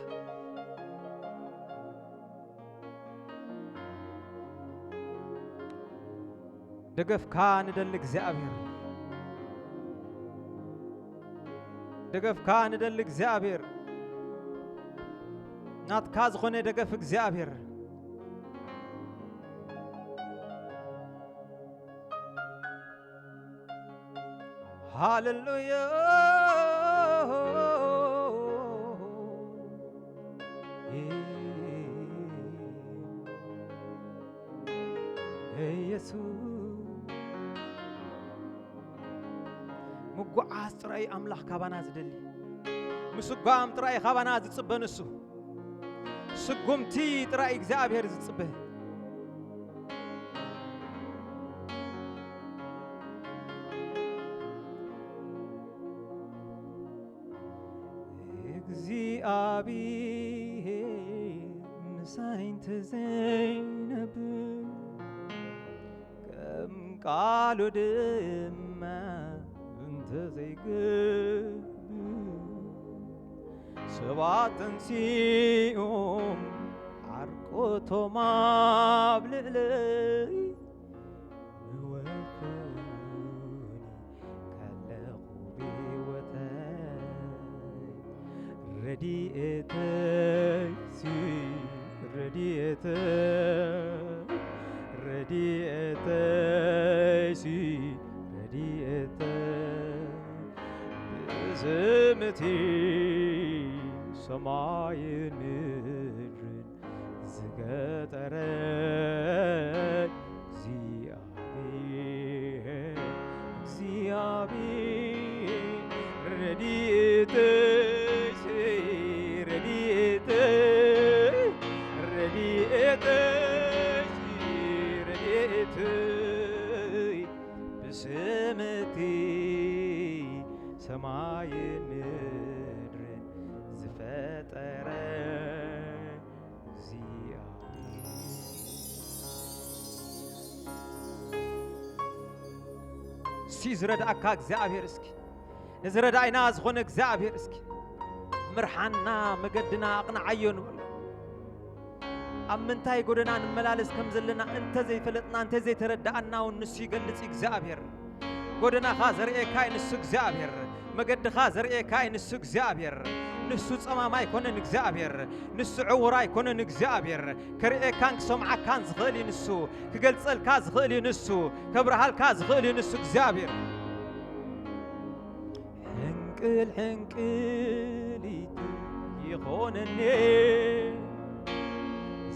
ደገፍካ ንደሊ እግዚኣብሔር። ደገፍካ ንደሊ እግዚኣብሔር። ናትካ ዝኾነ ደገፍ እግዚኣብሔር። ሃሌሉያ። ኢየሱስ። ምጉዓዝ ጥራይ ኣምላኽ ካባና ዝደሊ። ምስጓም ጥራይ ካባና ዝጽበ ንሱ። ስጉምቲ ጥራይ እግዚኣብሔር ዝጽበ። እግዚኣብሔር ምሳይ እንተዘይነብር፣ ከም ቃሉ ድማ እንተዘይገብር፣ ሰባት ተንሲኦም ዓርቆቶም ኣብ ልዕለይ ምወፈሩኒ ከለኹ ብሕይወተይ። ረድኤተይሲ፣ ረድኤተይ፣ ረድኤተይሲ፣ ረድኤተይ ብስምቲ ሰማይን ምድርን ዝገጠረ እግዚኣብሔር፣ እግዚኣብሔር ረድኤተይ፣ ረድኤተይ፣ ረድኤተይ፣ ረድኤተይ ብስምቲ ሰማይን ምድርን ዝፈጠረ እግዚኣብሔር። እስቲ ዝረድኣካ እግዚኣብሔር እስኪ፣ ንዝረዳእና ዝኾነ እግዚኣብሔር እስኪ ምርሓና፣ መገድና ኣቕንዓዮ ንበሎ። ኣብ ምንታይ ጎደና ንመላለስ ከም ዘለና እንተ ዘይፈለጥና፣ እንተ ዘይተረዳኣና እውን ንሱ ይገልጽ እግዚኣብሔር። ጎደናኻ ዘርእየካ እዩ ንሱ እግዚኣብሔር። መገድኻ ዘርእየካ እዩ ንሱ እግዚኣብሔር። ንሱ ጸማም ኣይኮነን እግዚኣብሔር። ንሱ ዕውር ኣይኮነን እግዚኣብሔር። ከርእየካን ክሰምዓካን ዝኽእል እዩ ንሱ። ክገልጸልካ ዝኽእል እዩ ንሱ። ከብርሃልካ ዝኽእል እዩ ንሱ እግዚኣብሔር። ሕንቅል ሕንቅሊት ይኾነኒ፣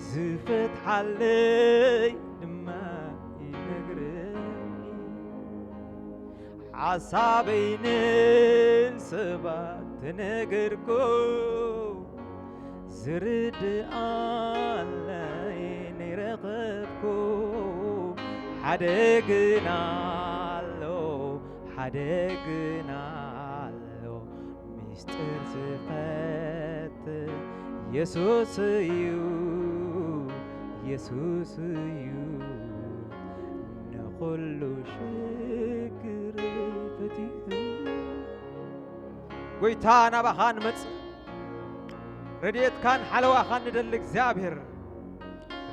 ዝፈትሓለይ ድማ ይነግረኒ። ሓሳበይ ንሰባት ተነገርኩ፣ ዝርድኣለይ ነይረኸብኩ። ሓደ ግን ኣሎ፣ ሓደ ግን ኣሎ፣ ምስጢር ዝፈትሕ የሱስ እዩ፣ የሱስ እዩ ንኹሉ ሽግር ፈቲሑ። ጎይታ ናባኻ ንመጽእ፣ ረድኤትካን ሓለዋኻን ንደሊ እግዚኣብሔር።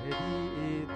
ረድኤት